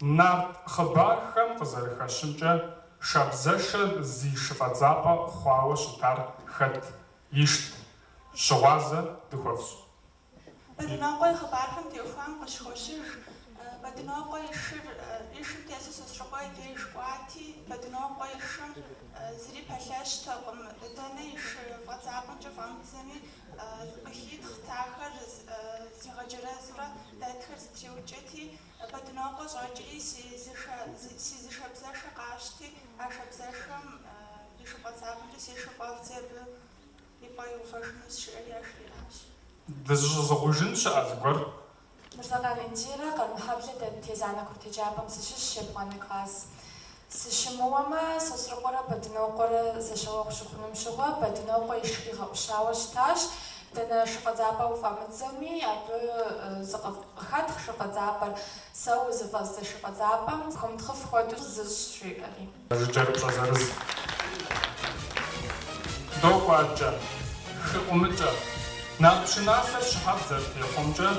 Нарт хъыбархэм къызэрыхэщымкӏэ, шабзэшэр зи шыфӏэдзапӏэ хъуауэ щытар хэт ишт? Щыгъуазэ дыхуэфщӏ. Бэдынокъуэ и хъыбархэм теухуам къыщыхощыж, Бэдынокъуэ и шыр, и шым тесу Сосрыкъуэ и деж кӏуати, Бэдынокъуэ и шым зыри пэлъэщтэкъым, дэнэ и шы фӏэдзапӏэмкӏэ фӏэмыдзэми, къыхитхът ахэр зигъэджэрэзурэ дэтхэр зэтриукӏэти, Бэдынокъуэ щӏэкӏри си зы си зы шабзэшэ къащти, а шабзэшэм и шыфӏэдзапӏэмкӏэ си шыр фӏэвдзи абы и пӏэ иувэжынущ, жиӏэри яжриӏащ. Дызыщӏызыгъужын щыӏэ зыгуэр? Мырзэкъан Индирэ, Къармэхьэблэ дэт езанэ курыт еджапӏэм сыщыщщ, ебгъуанэ класс. Сыщымыуэмэ, Сосрыкъуэрэ Бэдынокъуэрэ зэщауэгъу щыхъунум щыгъуэ, Бэдынокъуэ и шыр игъэӏущауэ щытащ. Дэнэ шыфӏэдзапӏэ уфӏэмыдзэми, абы зыкъыхэтхъ шыфӏэдзапӏэр, сэ узыфӏэздзэ шыфӏэдзапӏэм хомытхъыф хуэдэу зыщӏ, жиӏэри. Жыджэрыпщӏэ зырыз. Докӏуэ адэкӏэ, хы ӏумыкӏэ. Нарт пшыналъэр щыхьэт зэрытехъуэмкӏэ,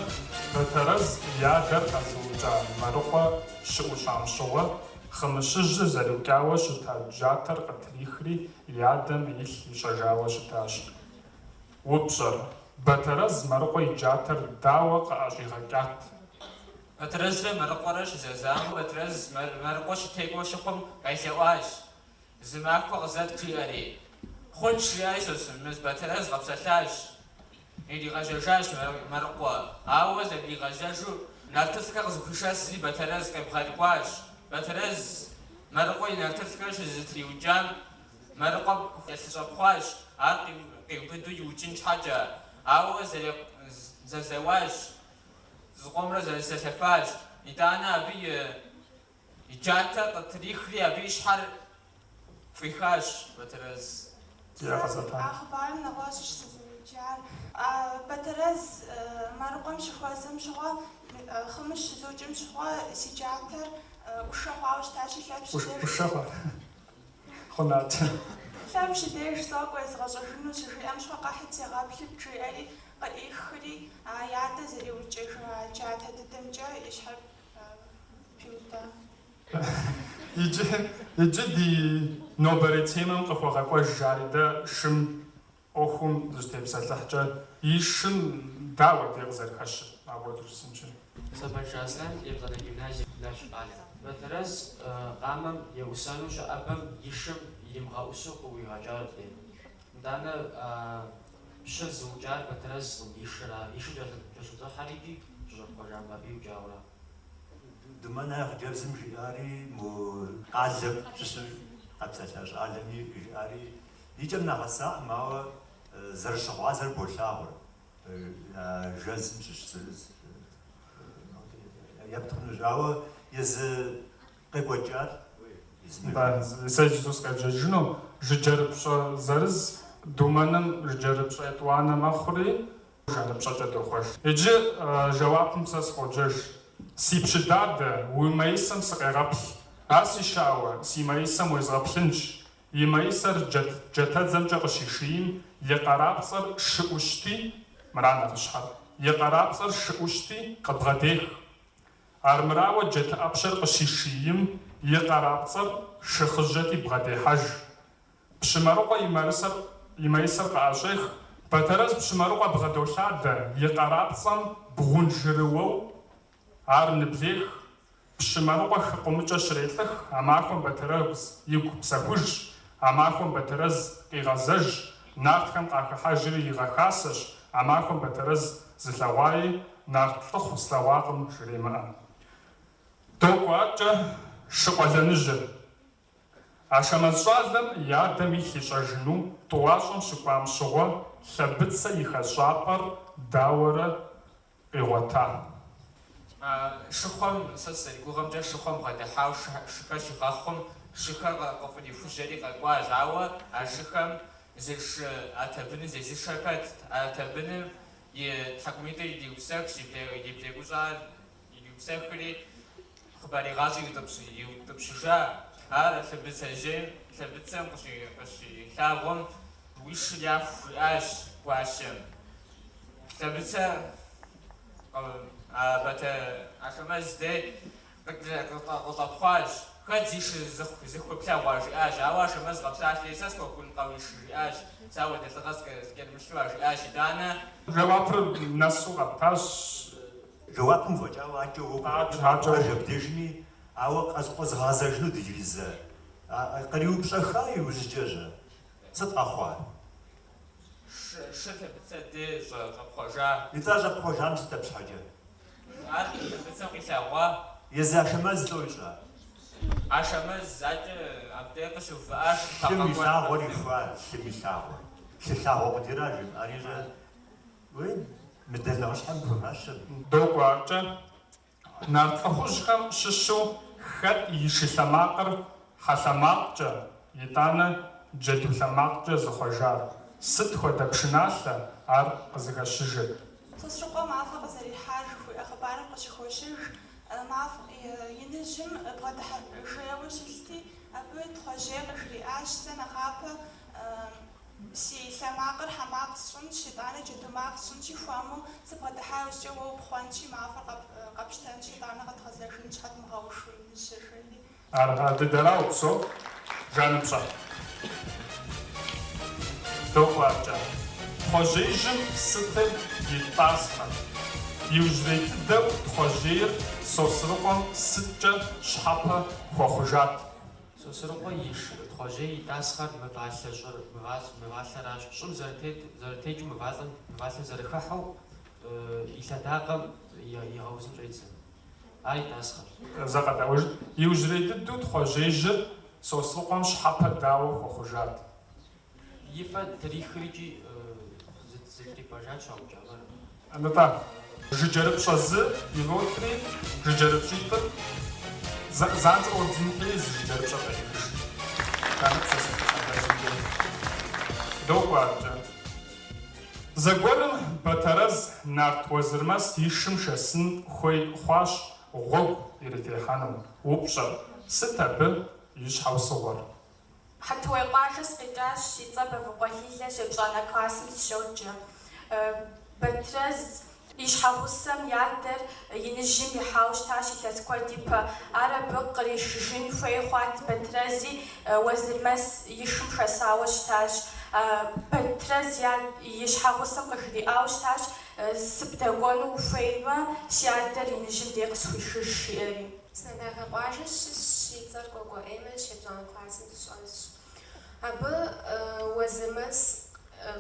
Бэтэрэз и адэр къэзыукӏа Марыкъуэ щыӏущӏам щыгъуэ, Хъымыщыжьыр зэриукӏауэ щыта джатэр къытрихри и адэм илъ ищӏэжауэ щытащ. Упщӏэр, Бэтэрэз Марыкъуэ и джатэр дауэ къыӏэщӏигъэкӏат? Бэтрэзрэ Марыкъуэрэ щызэзауэм, Бэтрэз Марыкъуэ щытекӏуэ щыхъум къелъэӏуащ, Зы махуэ къызэт, жиӏэри. Хъунщ, жиӏэри Сосмыз Бэтрэз къэпсэлъащ. Иригъэжьэжащ Марыкъуэ. Ауэ зэрыригъэжьэжу нартылӏхэр къызэхуишэсри Бэтрэз къебгъэрыкӏуащ. Бэтрэз Марыкъуэ и нартылӏхэр щызэтриукӏам, Марыкъуэ кӏэлъыщӏэпхъуащ, ар къиубыду иукӏын щхьэкӏэ. Ауэ зэзэуащ. Зыкъомрэ зэрызэлъэфащ. Итӏанэ абы и джатэр къытрихри, абы и щхьэр фӏихащ Бэтэрэз. Сэ а хъыбарым нэгъуэщӏщ сызэреджар. Бэтэрэз Марыкъуэм щыхуэзэм щыгъуэ, Хъымыщ щызукӏым щыгъуэ си джатэр ӏушэ хъуауэ щытащи, Лъэпщ и деж. ӏушэ хъуа? Хъунат. Лъэпщ и деж сокӏуэ езгъэщӏэжыну щыжиӏэм щыгъуэ къэхьыт сегъэплъыт жиӏэри къыӏихри, а и адэ зэриукӏыжа джатэ дыдэмкӏэ и щхьэр пиуда. Иджы, иджы ди нобэрей темэм къыхуэгъэкӏуэж ари дэ шым ӏуэхум дыщытепсэлъыхькӏэ, и шым дауэ дей къызэрыхэщыр, апхуэдэу жысӏэнщи. Сэбаншы Аслъэн, еплӏанэ гимназие Налшык къалэ. Бэтэрэз къамэм еӏусэну щыӏэбэм и шым иримыгъэӏусэу къыӏуигъэкӏар абдей. Итӏанэ пщыр зыукӏар Бэтэрэзкъым, и шыра, и шыр кӏэлъыщӏыхьэри икӏи щыщӏэпхъуэжам абы иукӏауэра. Думэн а хъыджэбзым жиӏари, мо къалэм щыщу къэпсэлъа щӏалэми жиӏари и кӏэм нагъэсакъым, ауэ зэрыщыгъуазэр болъагъур. А жэзым щыщ зырыз епт хъунущ, ауэ езы къекӏуэкӏар езым Нтӏэ, сэ иджыпсту сыкъебжэжыну, жыджэрыпщӏэ зырыз, Думэным жыджэрыпщӏэ етӏуанэ мэхъури. Жаныпщӏэкӏэ дохъуэж. Иджы жэуапым сэ сыкъоджэж. Си Пщыдадэ, уи маисэм сыкъегъэплъ. А си щауэ, си маисэм уезгъэплъынщ. И маисэр джатэдзэмкӏэ къыщишийм, и къарапцӏэр шы ӏущти, мыра нэхъыщхьэр, и къарапцӏэр шы ӏущти, къыбгъэдех. Армырауэ джатэ ӏэпщэр къыщишийм, и къарапцӏэр шы хъыжьэти бгъэдехьэж. Пщы Марыкъуэ и марысэр и маисэр къыӏэщӏех, Бэтэрэз Пщы Марыкъуэ бгъэдолъадэ, и къарапцӏэм бгъунжырыуэу ар ныблех, Пщы Марыкъуэ хыкъумыкӏэ щрелӏых, а махуэм Бэтэрэз игу псэхужщ, а махуэм Бэтэрэз къигъэзэжщ, нартхэм къахыхьэжри игъэхасэщ, а махуэм Бэтэрэз зылъэгъуаи, нарт лӏыхъу слъэгъуакъым жремыӏэ. Докӏуэ адэкӏэ шы къуэлэныжьыр. Ашэмэз щӏалэм и адэм илъ ищӏэжыну тӏуащӏэм щыкӏуам щыгъуэ Лъэбыцэ и хэщӏапӏэр дауэрэ къигъуэта? Шыхъуэм, сэ сызэригугъэмкӏэ, шыхъуэм бгъэдыхьауэ шыхэр щигъэхъум, шыхэр къыфӏрихужьэри къэкӏуащ. Ауэ а шыхэм зы шы а табыныр зезышэр хэтт. А табыным и тхьэкӏумитӏыр ириупсэхщ, и блэгущӏэр ириупсэхри, хъыбарегъащӏэ иутӏыпщыжа. Ар Лъэбыцэжьейм, Лъэбыцэм къыщилъагъум, уи шыр яху жиӏащ гуащэм. Лъэбыцэ Батэ Ашэмэз дей къыщӏэпхъуащ. Хэт зи шы зыхур плъэгъуа, жиӏащ. Ауэ Ашэмэз къэпсалъэри, сэ схуэхункъэ уи шыр, жиӏащ. Сэ ауэдэ лӏыгъэ скӏэрымылъу, жиӏащ итӏанэ. Жэуапыр нэсу къэптащ. Жэуапым фӏэкӏауэ адэкӏэ уэ абдежми, ауэ къэзгъэзэжынут иджыри зэ. Къриупщӏэха иужькӏэ-щэ? Сыт къэхъуар? Шыр Лъэбыцэ дей щӏэпхъуэжа. Итӏэ щӏэпхъуэжам сыт абы щхьэкӏэ? Ар Лъэбыцэм къилъэгъуа. Езы Ашэмэз лӏо ищӏа? Ашэмэз адэкӏэ абдей къыщыувыӏащ. Лъым и лъагъуэр ихуа, лъым и лъагъуэр. Лъы лъагъуэ къудейра жимыӏари-щэ? Уей, медаль нэхъыщхьэм хуэфащэ. Докӏуэ адэкӏэ. Нарт лӏыхъужьхэм щыщу хэт и шы лъэмакъыр хьэ лъэмакъкӏэ, итӏанэ джэду лъэмакъкӏэ зыхъуэжар? Сыт хуэдэ пшыналъэ ар къызыхэщыжыр? Сосрыкъуэ мафӏэ къызэрихьар жыхуиӏэ хъыбарым къыщыхощыж, мафӏэ иныжьым бгъэдыхьэ жейуэ щылъти, абы Тхъуэжьей къыжриӏащ, сэ нэхъапэ Си лъэ макъыр хьэ макъ сщӏынщ, итӏанэ джэду макъ сщӏынщи, хуэму сыбгъэдыхьа иужькӏэ уэ упхъуэнщи, мафӏэр къэпщтэнщи, итӏанэ къэдгъэзэжынщ, къэдмыгъэушу иныжьыр, жери. Ар дыдэра упсэу, жаныпщӏэ. Докӏуэ адэкӏэ. Тхъуэжьеижьым сытыр и тӏасхъэ? Иужьрей дыдэу Тхъуэжьейр Сосрыкъуэм сыткӏэ щхьэпэ хуэхъужат? Сосрыкъуэ и шы Тхъуэжьей и тӏасхъэр мывалъэ щӏыр, мывалъэращ. Щӏым зэрытекӏыу мывалъэм зэрыхыхьэу и лъэдакъэм игъэузын щӏедзэ. Ар и тӏасхъэщ. Зэ къэдаӏуэжыт. Иужьрей дыдэу Тхъуэжьеижьыр Сосрыкъуэм щхьэпэ дауэ хуэхъужат? И фэ трихыр икӏи зытрипӏэжат щаукӏа мэр. Нтӏэ, жыджэрыпщӏэ зы иротри, жыджэрыпщӏитӏыр занщӏэу орден хуей зы жыджэрыпщӏэ къеӏыхыж. Жаныпщӏэ сыт къыщалэжьымкӏэ? Докӏуэ адэкӏэ. Зэгуэрым Бэтэрэз нарт Уэзырмэс и шым шэсын хуей хъуащ гъуэгу иритехьэну. Упщӏэр, сыт абы и щхьэусыгъуэр? Хьэтуей къуажэ сыкъикӏащ, си цӏэр Бэвыкъуэ Лилэщ, епщӏанэ классым сыщоджэ. Бэтрэз и щхьэгъусэм и адэр иныжьым ихьауэ щытащ илъэс куэд ипэ. Ар абы къришыжын хуей хъуат Бэтрэзи, Уэзырмэс и шым шэсауэ щытащ. Бэтрэз и щхьэгъусэм къыжриӏауэ щытащ, Сыбдэкӏуэну ухуеймэ, си адэр иныжьым дей къысхуишыж, жиӏэри. Псынэдахэ къуажэ щыщщ, си цӏэр Кӏуэкӏуэ Эммэщ, епщӏанэ классым сыщӏэсщ. Абы Уэзырмэс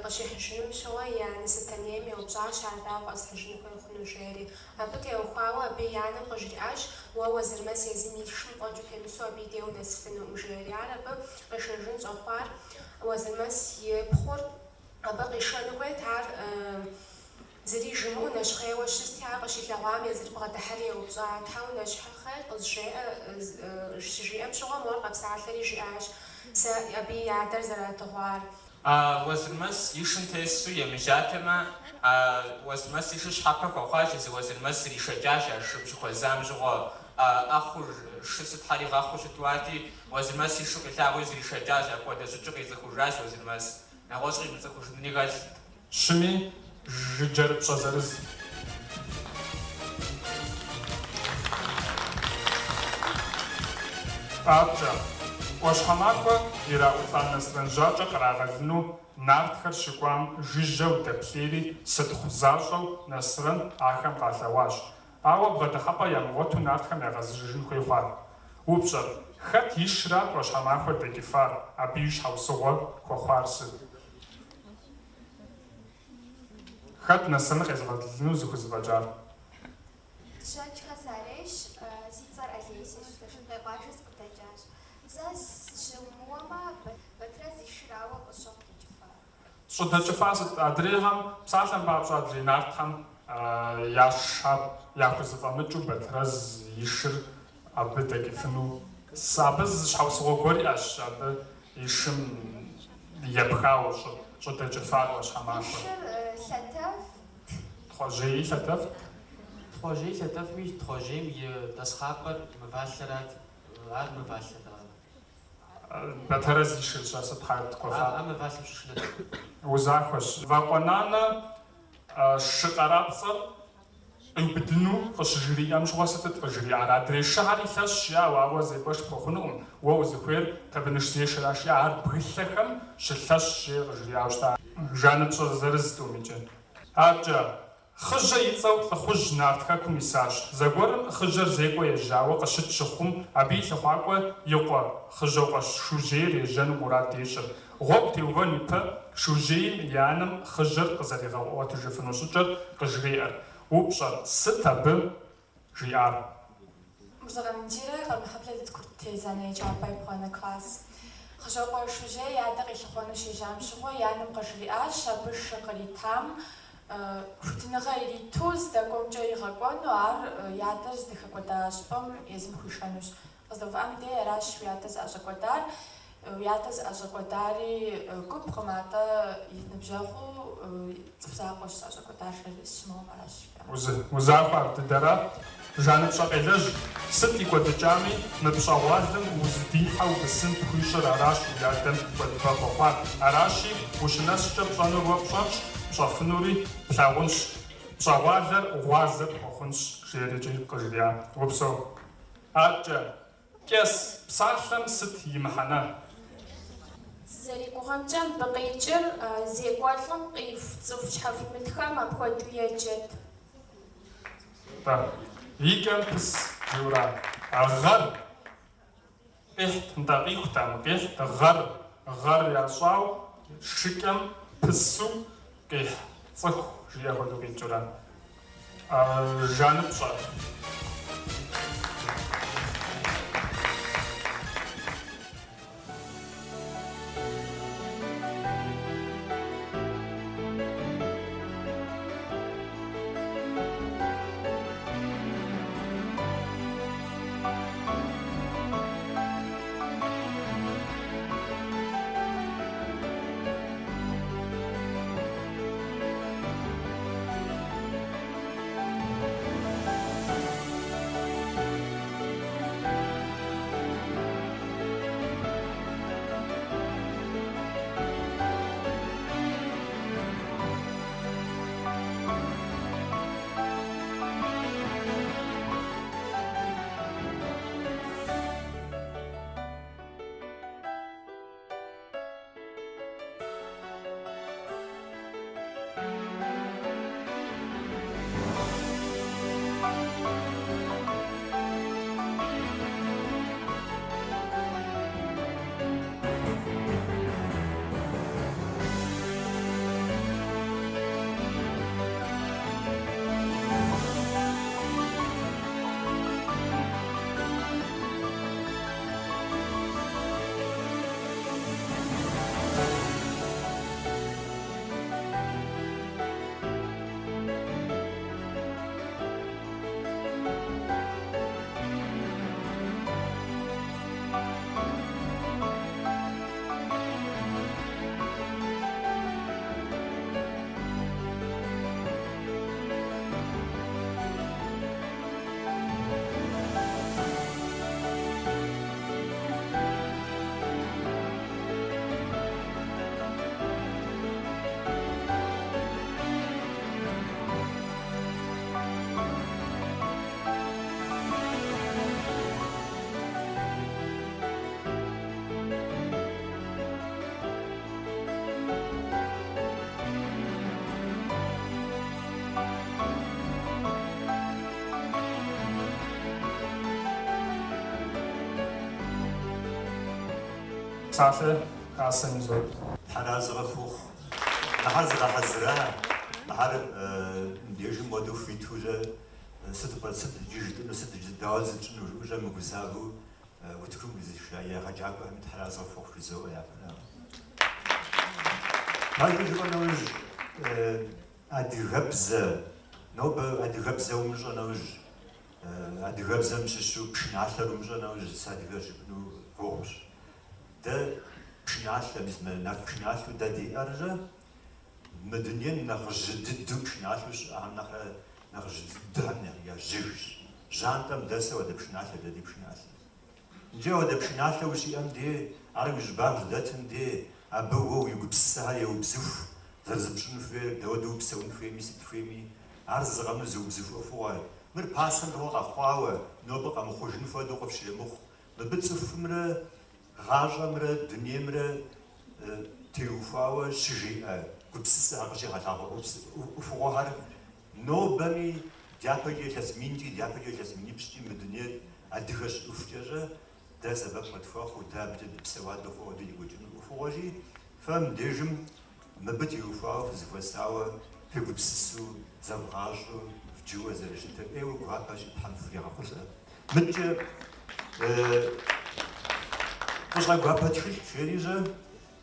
къыщихьыжынум щыгъуэ и анэ Сэтэнейм еупщӏащ ар дауэ къэсхьыжын хуей хъуну жери. Абы теухуауэ абы и анэм къыжриӏащ, Уэ Уэзырмэс езым и шым фӏэкӏ утемысу абы и дей унэсыфынукъым, жери. Ар абы къишэжын щӏэхъуар Уэзырмэс и пхъур абы къишэну хуейт, ар Зыри жимыӏэу нэщхъейуэ щысти, ар къыщилъэгъуам езыр бгъэдыхьэри еупщӏа, Тхьэ унэщхъей къызжеӏэ, щыжиӏэм щыгъуэ мор къэпсалъэри жиӏащ, сэ абы и адэр зэрадыгъуар. А Уэзырмэс и шым тесу емыжьатэмэ, А Уэзырмэс и шыр щхьэпэ хуэхъуащ, езы Уэзырмэс зришэкӏащ а шым щыхуэзам щыгъуэ. ӏэхъур, шы сытхьэр игъэхъуу щытуати, Уэзырмэс и шыр къилъагъури зришэкӏащ, апхуэдэ щӏыкӏэу къицӏыхужащ Уэзырмэс. Нэгъуэщӏ къимыцӏыхужынри хэлът. Щыми жыджэрыпщӏэ зырыз. Адэкӏэ, ӏуащхьэмахуэ ираӏулӏа Нэсрэн Жьакӏэ кърагъэлыну нартхэр щыкӏуам жыжьэу дэплъейри сытхъу защӏэу Нэсрэн ахэм къалъэгъуащ. Ауэ бгъэдыхьэпӏэ ямыгъуэту нартхэм ягъэзэжыжын хуей хъуат. Упщӏэр, хэт и шырат ӏуащхьэмахуэ дэкӏыфар, абы и щхьэусыгъуэ хуэхъуар сыт? Хэт Нэсрэн къезыгъэлыну зыхузэфӏэкӏар? Дыщэкӏхэ сарейщ, си цӏэр Олесящ, Лашынкъей къуажэ сыкъыдэкӏащ. Сэ сыщымыуэмэ, Батрэз и шырауэ къысщохъу дэкӏыфар. Щӏыдэкӏыфар сыт? Адрейхэм, псалъэм папщӏэ, адрей нартхэм я шхэр яхузэфӏэмыкӏыу Батрэз и шыр абы дэкӏыфыну. Абы зы щхьэусыгъуэ гуэр иӏэщ, абы и шым епхауэ щӏыдэкӏыфар ӏуащхьэмахуэр. И шыр лъэтэфт. Тхъуэжьеи лъэтэфт. Тхъуэжьеи лъэтэфми, Тхъуэжьейм и тӏасхъапӏэр мывалъэрат. Ар мывалъэтэкъэ? Батэрэз и шыр щэ, сыт хьэт кӏуэфа? А мывалъэм щышынэт. Узахуэщ. Вакъуэ Нанэ шы къарапцӏэр къиубыдыну къыщыжриӏэм щыгъуэ сытыт къыжриӏар? Адрей шыхьэри лъэщщ жиӏауэ, ауэ зекӏуэш пхуэхъунукъым. Уэ узыхуейр Табыныш зешэращ жиӏа, ар бгылъэхэм щылъэщщ жери къыжриӏауэ щыта. Жаныпщӏэ зырыз тӏумикӏи. Адэкӏэ, Хъыжьэ и цӏэу лӏыхъужь Нарт Хэкум исащ. Зэгуэрым Хъыжьэр зекӏуэ ежьауэ къыщыт щыхъум, абы и лъыхъуакӏуэ и къуэ Хъыжьокъуэ Шужьейр ежьэну мурад ещӏыр. Гъуэгу теувэн ипэ, Шужьейм и анэм Хъыжьэр къызэригъэгъуэтыжыфыну щӏыкӏэр къыжреӏэр. Упщӏэр, сыт абы жиӏар? Мырзэкъан Индирэ, Къармэхьэблэ дэт курыт езанэ еджапӏэ ебгъуанэ класс. Хъыжьокъуэ Шужьей и адэ къилъыхъуэну щежьам щыгъуэ и анэм къыжриӏащ абы шы къритам хуитыныгъэ ириту здэкӏуэмкӏэ игъэкӏуэну, ар и адэр здыхэкӏуэда щӏыпӏэм езым хуишэнущ. Къыздэувыӏам дей аращ уи адэ зыӏэщӏэкӏуэдар. Уи адэ зыӏэщӏэкӏуэдари гупкъым, атӏэ и ныбжьэгъуу цӏыху закъуэщ зыӏэщӏэкӏуэдар, жери сыщымыуэм аращ жиӏар. Узахуэ ар дыдэра? Жаныпщӏэ къелэжь, сыт и кӏуэдыкӏами, мы пщӏэгъуалэм узыдихьэу бысым пхуищӏыр аращ уи адэм кӏуэдыпӏэ хуэхъуар. Аращи, ущынэскӏэ пщӏэнур уэ пщӏэнщ, пщӏэфынури плъагъунщ. Пщӏэгъуалэр гъуазэ пхуэхъунщ, жерикӏи къыжриӏа. Упсэу. Адэкӏэ, кӏэс псалъэм сыт и мыхьэнэ? Сызэригугъэмкӏэ, мыбы къикӏыр зекӏуэлӏым къиху цӏыху щхьэхуимытхэм апхуэдэу еджэт. Нтӏэ, и кӏэм пыс жиӏэура? Гъэр къихьт, нтӏэ, къихутэкъым, къихьт, гъэр, гъэр ящӏау шыкӏэм пысу къихь цӏыху жиӏэ хуэдэу къикӏыурэ. Жаныпщӏэ. Псалъэ хасэм изот. Тхьэразэ къыфхухъу. Мыхьэр зыгъэхьэзыра, мыхьэр мыбдежым модэ хуитурэ сыт сыт иджы жытӏыну, сыт иджы дауэ зытщӏыну жыӏэу щэ мыгузавэу утыкум къизыша егъэджакӏуэхэми тхьэразэ къыфхухъу жызоӏэ япэрауэ. Пэжу жыпӏэ нэужь, адыгэбзэ, нобэ адыгэбзэ умыщӏэ нэужь, адыгэбзэм щыщу пшыналъэр умыщӏэ нэужь, сыадыгэщ жыпӏэну гугъущ. Дэ пшыналъэ, мис мы нарт пшыналъэу дэ диӏэррэ, мы дунейм нэхъ жьы дыдэу пшыналъэу щыӏэхэм нэхърэ нэхъ жьы дыдэхэм я жьыжщ. Жьантӏэм дэс ауэдэ пшыналъэ дэ ди пшыналъэ. Иджы ауэдэ пшыналъэ ущиӏэм де, ар уи щӏыбагъ щыдэтым де, абы уэ уи гупсысэхэр еубзыху, зэрызыпщӏын хуейр, дауэдэу упсэун хуейми, сыт хуейми, ар зызыгъэну зыубзыху ӏуэхугъуэ. Мыр пасэм щыгъуэ къэхъуауэ, нобэ къэмыхъужын хуэдэу къыфщремыхъу. Мыбы цӏыхумрэ гъащӏэмрэ дунеймрэ теухуауэ щыжиӏэ гупсысэхэр къыщигъэлъагъуэ ӏуэхугъуэхэр нобэми дяпэкӏэ илъэс минкӏи, дяпэкӏэ илъэс минипщӏкӏи мы дунейр адыгэ щыӏэхукӏэщӏэ дэ сэбэп къытхуэхъуу, дэ абыкӏэ дыпсэуа дыхъуу ауэдэу декӏуэкӏыну ӏуэхугъуэщи, фэ мыбдежым мыбы теухуауэ фызэхуэсауэ, фегупсысу, зэвгъащӏэу, вджыуэ зэрыщытыр ӏейуэ гуапэщи, Тхьэм фригъэхъулӏэ. Мыдкӏэ фӏыщӏэгуапэ тхылъ жери-щэ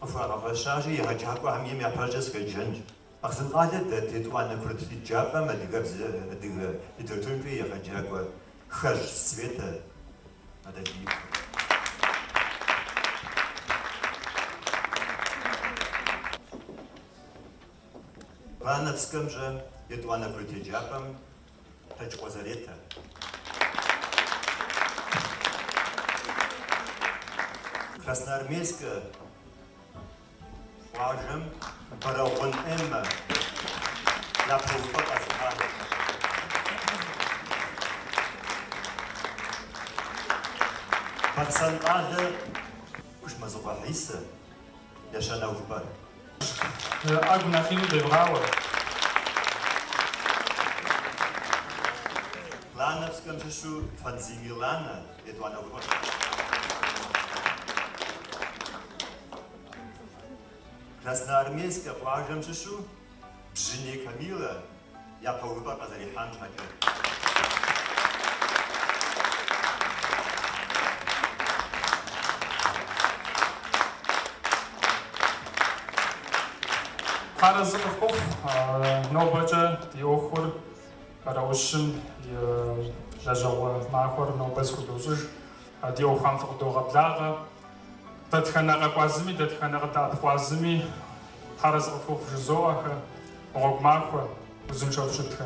къыхуагъэфэщащи, егъэджакӏуэхэм ейм япэщӏыкӏэ сыкъеджэнщ. Бахъсэн къалэ дэт етӏуанэ курыт еджапӏэм адыгэбзэ, адыгэ литературэмкӏэ егъэджакӏуэ Хэжь Светэ Адэлбий. Плановскэм-щэ етӏуанэ курыт еджапӏэм Тэджыкъуэ Заретэ. Красноармейскэ къуажэм Бэрэгъун Эммэ япэ увыпӏэр къэзыхьа. Бахъсэн къалэ Кушмэзыкъуэ Хьисэ ещанэ увыпӏэр. ӏэгу нэхъ ину девгъауэ. Плановскэм щыщу Фэнзий Миланэ етӏуанэ увыпӏэр. Красноармейскэ къуажэм щыщу Бжьыней Камилэ япэ увыпӏэр къызэрихьам щхьэкӏэ. Тхьэразэ къыфхухъу, нобэкӏэ ди ӏуэхур Бэрэущым и лэжьэгъуэ махуэр нобэ зыхудощӏыж. Ди ӏуэхухэм фыкъыдогъэблагъэ. Дэтхэнэ къэкӏуа зыми, дэтхэнэ къыдэӏэпыкъуа зыми Тхьэразэ къыфхухъу жызоӏэхэ, гъуэгу махуэ, узыншэу фыщытхэ.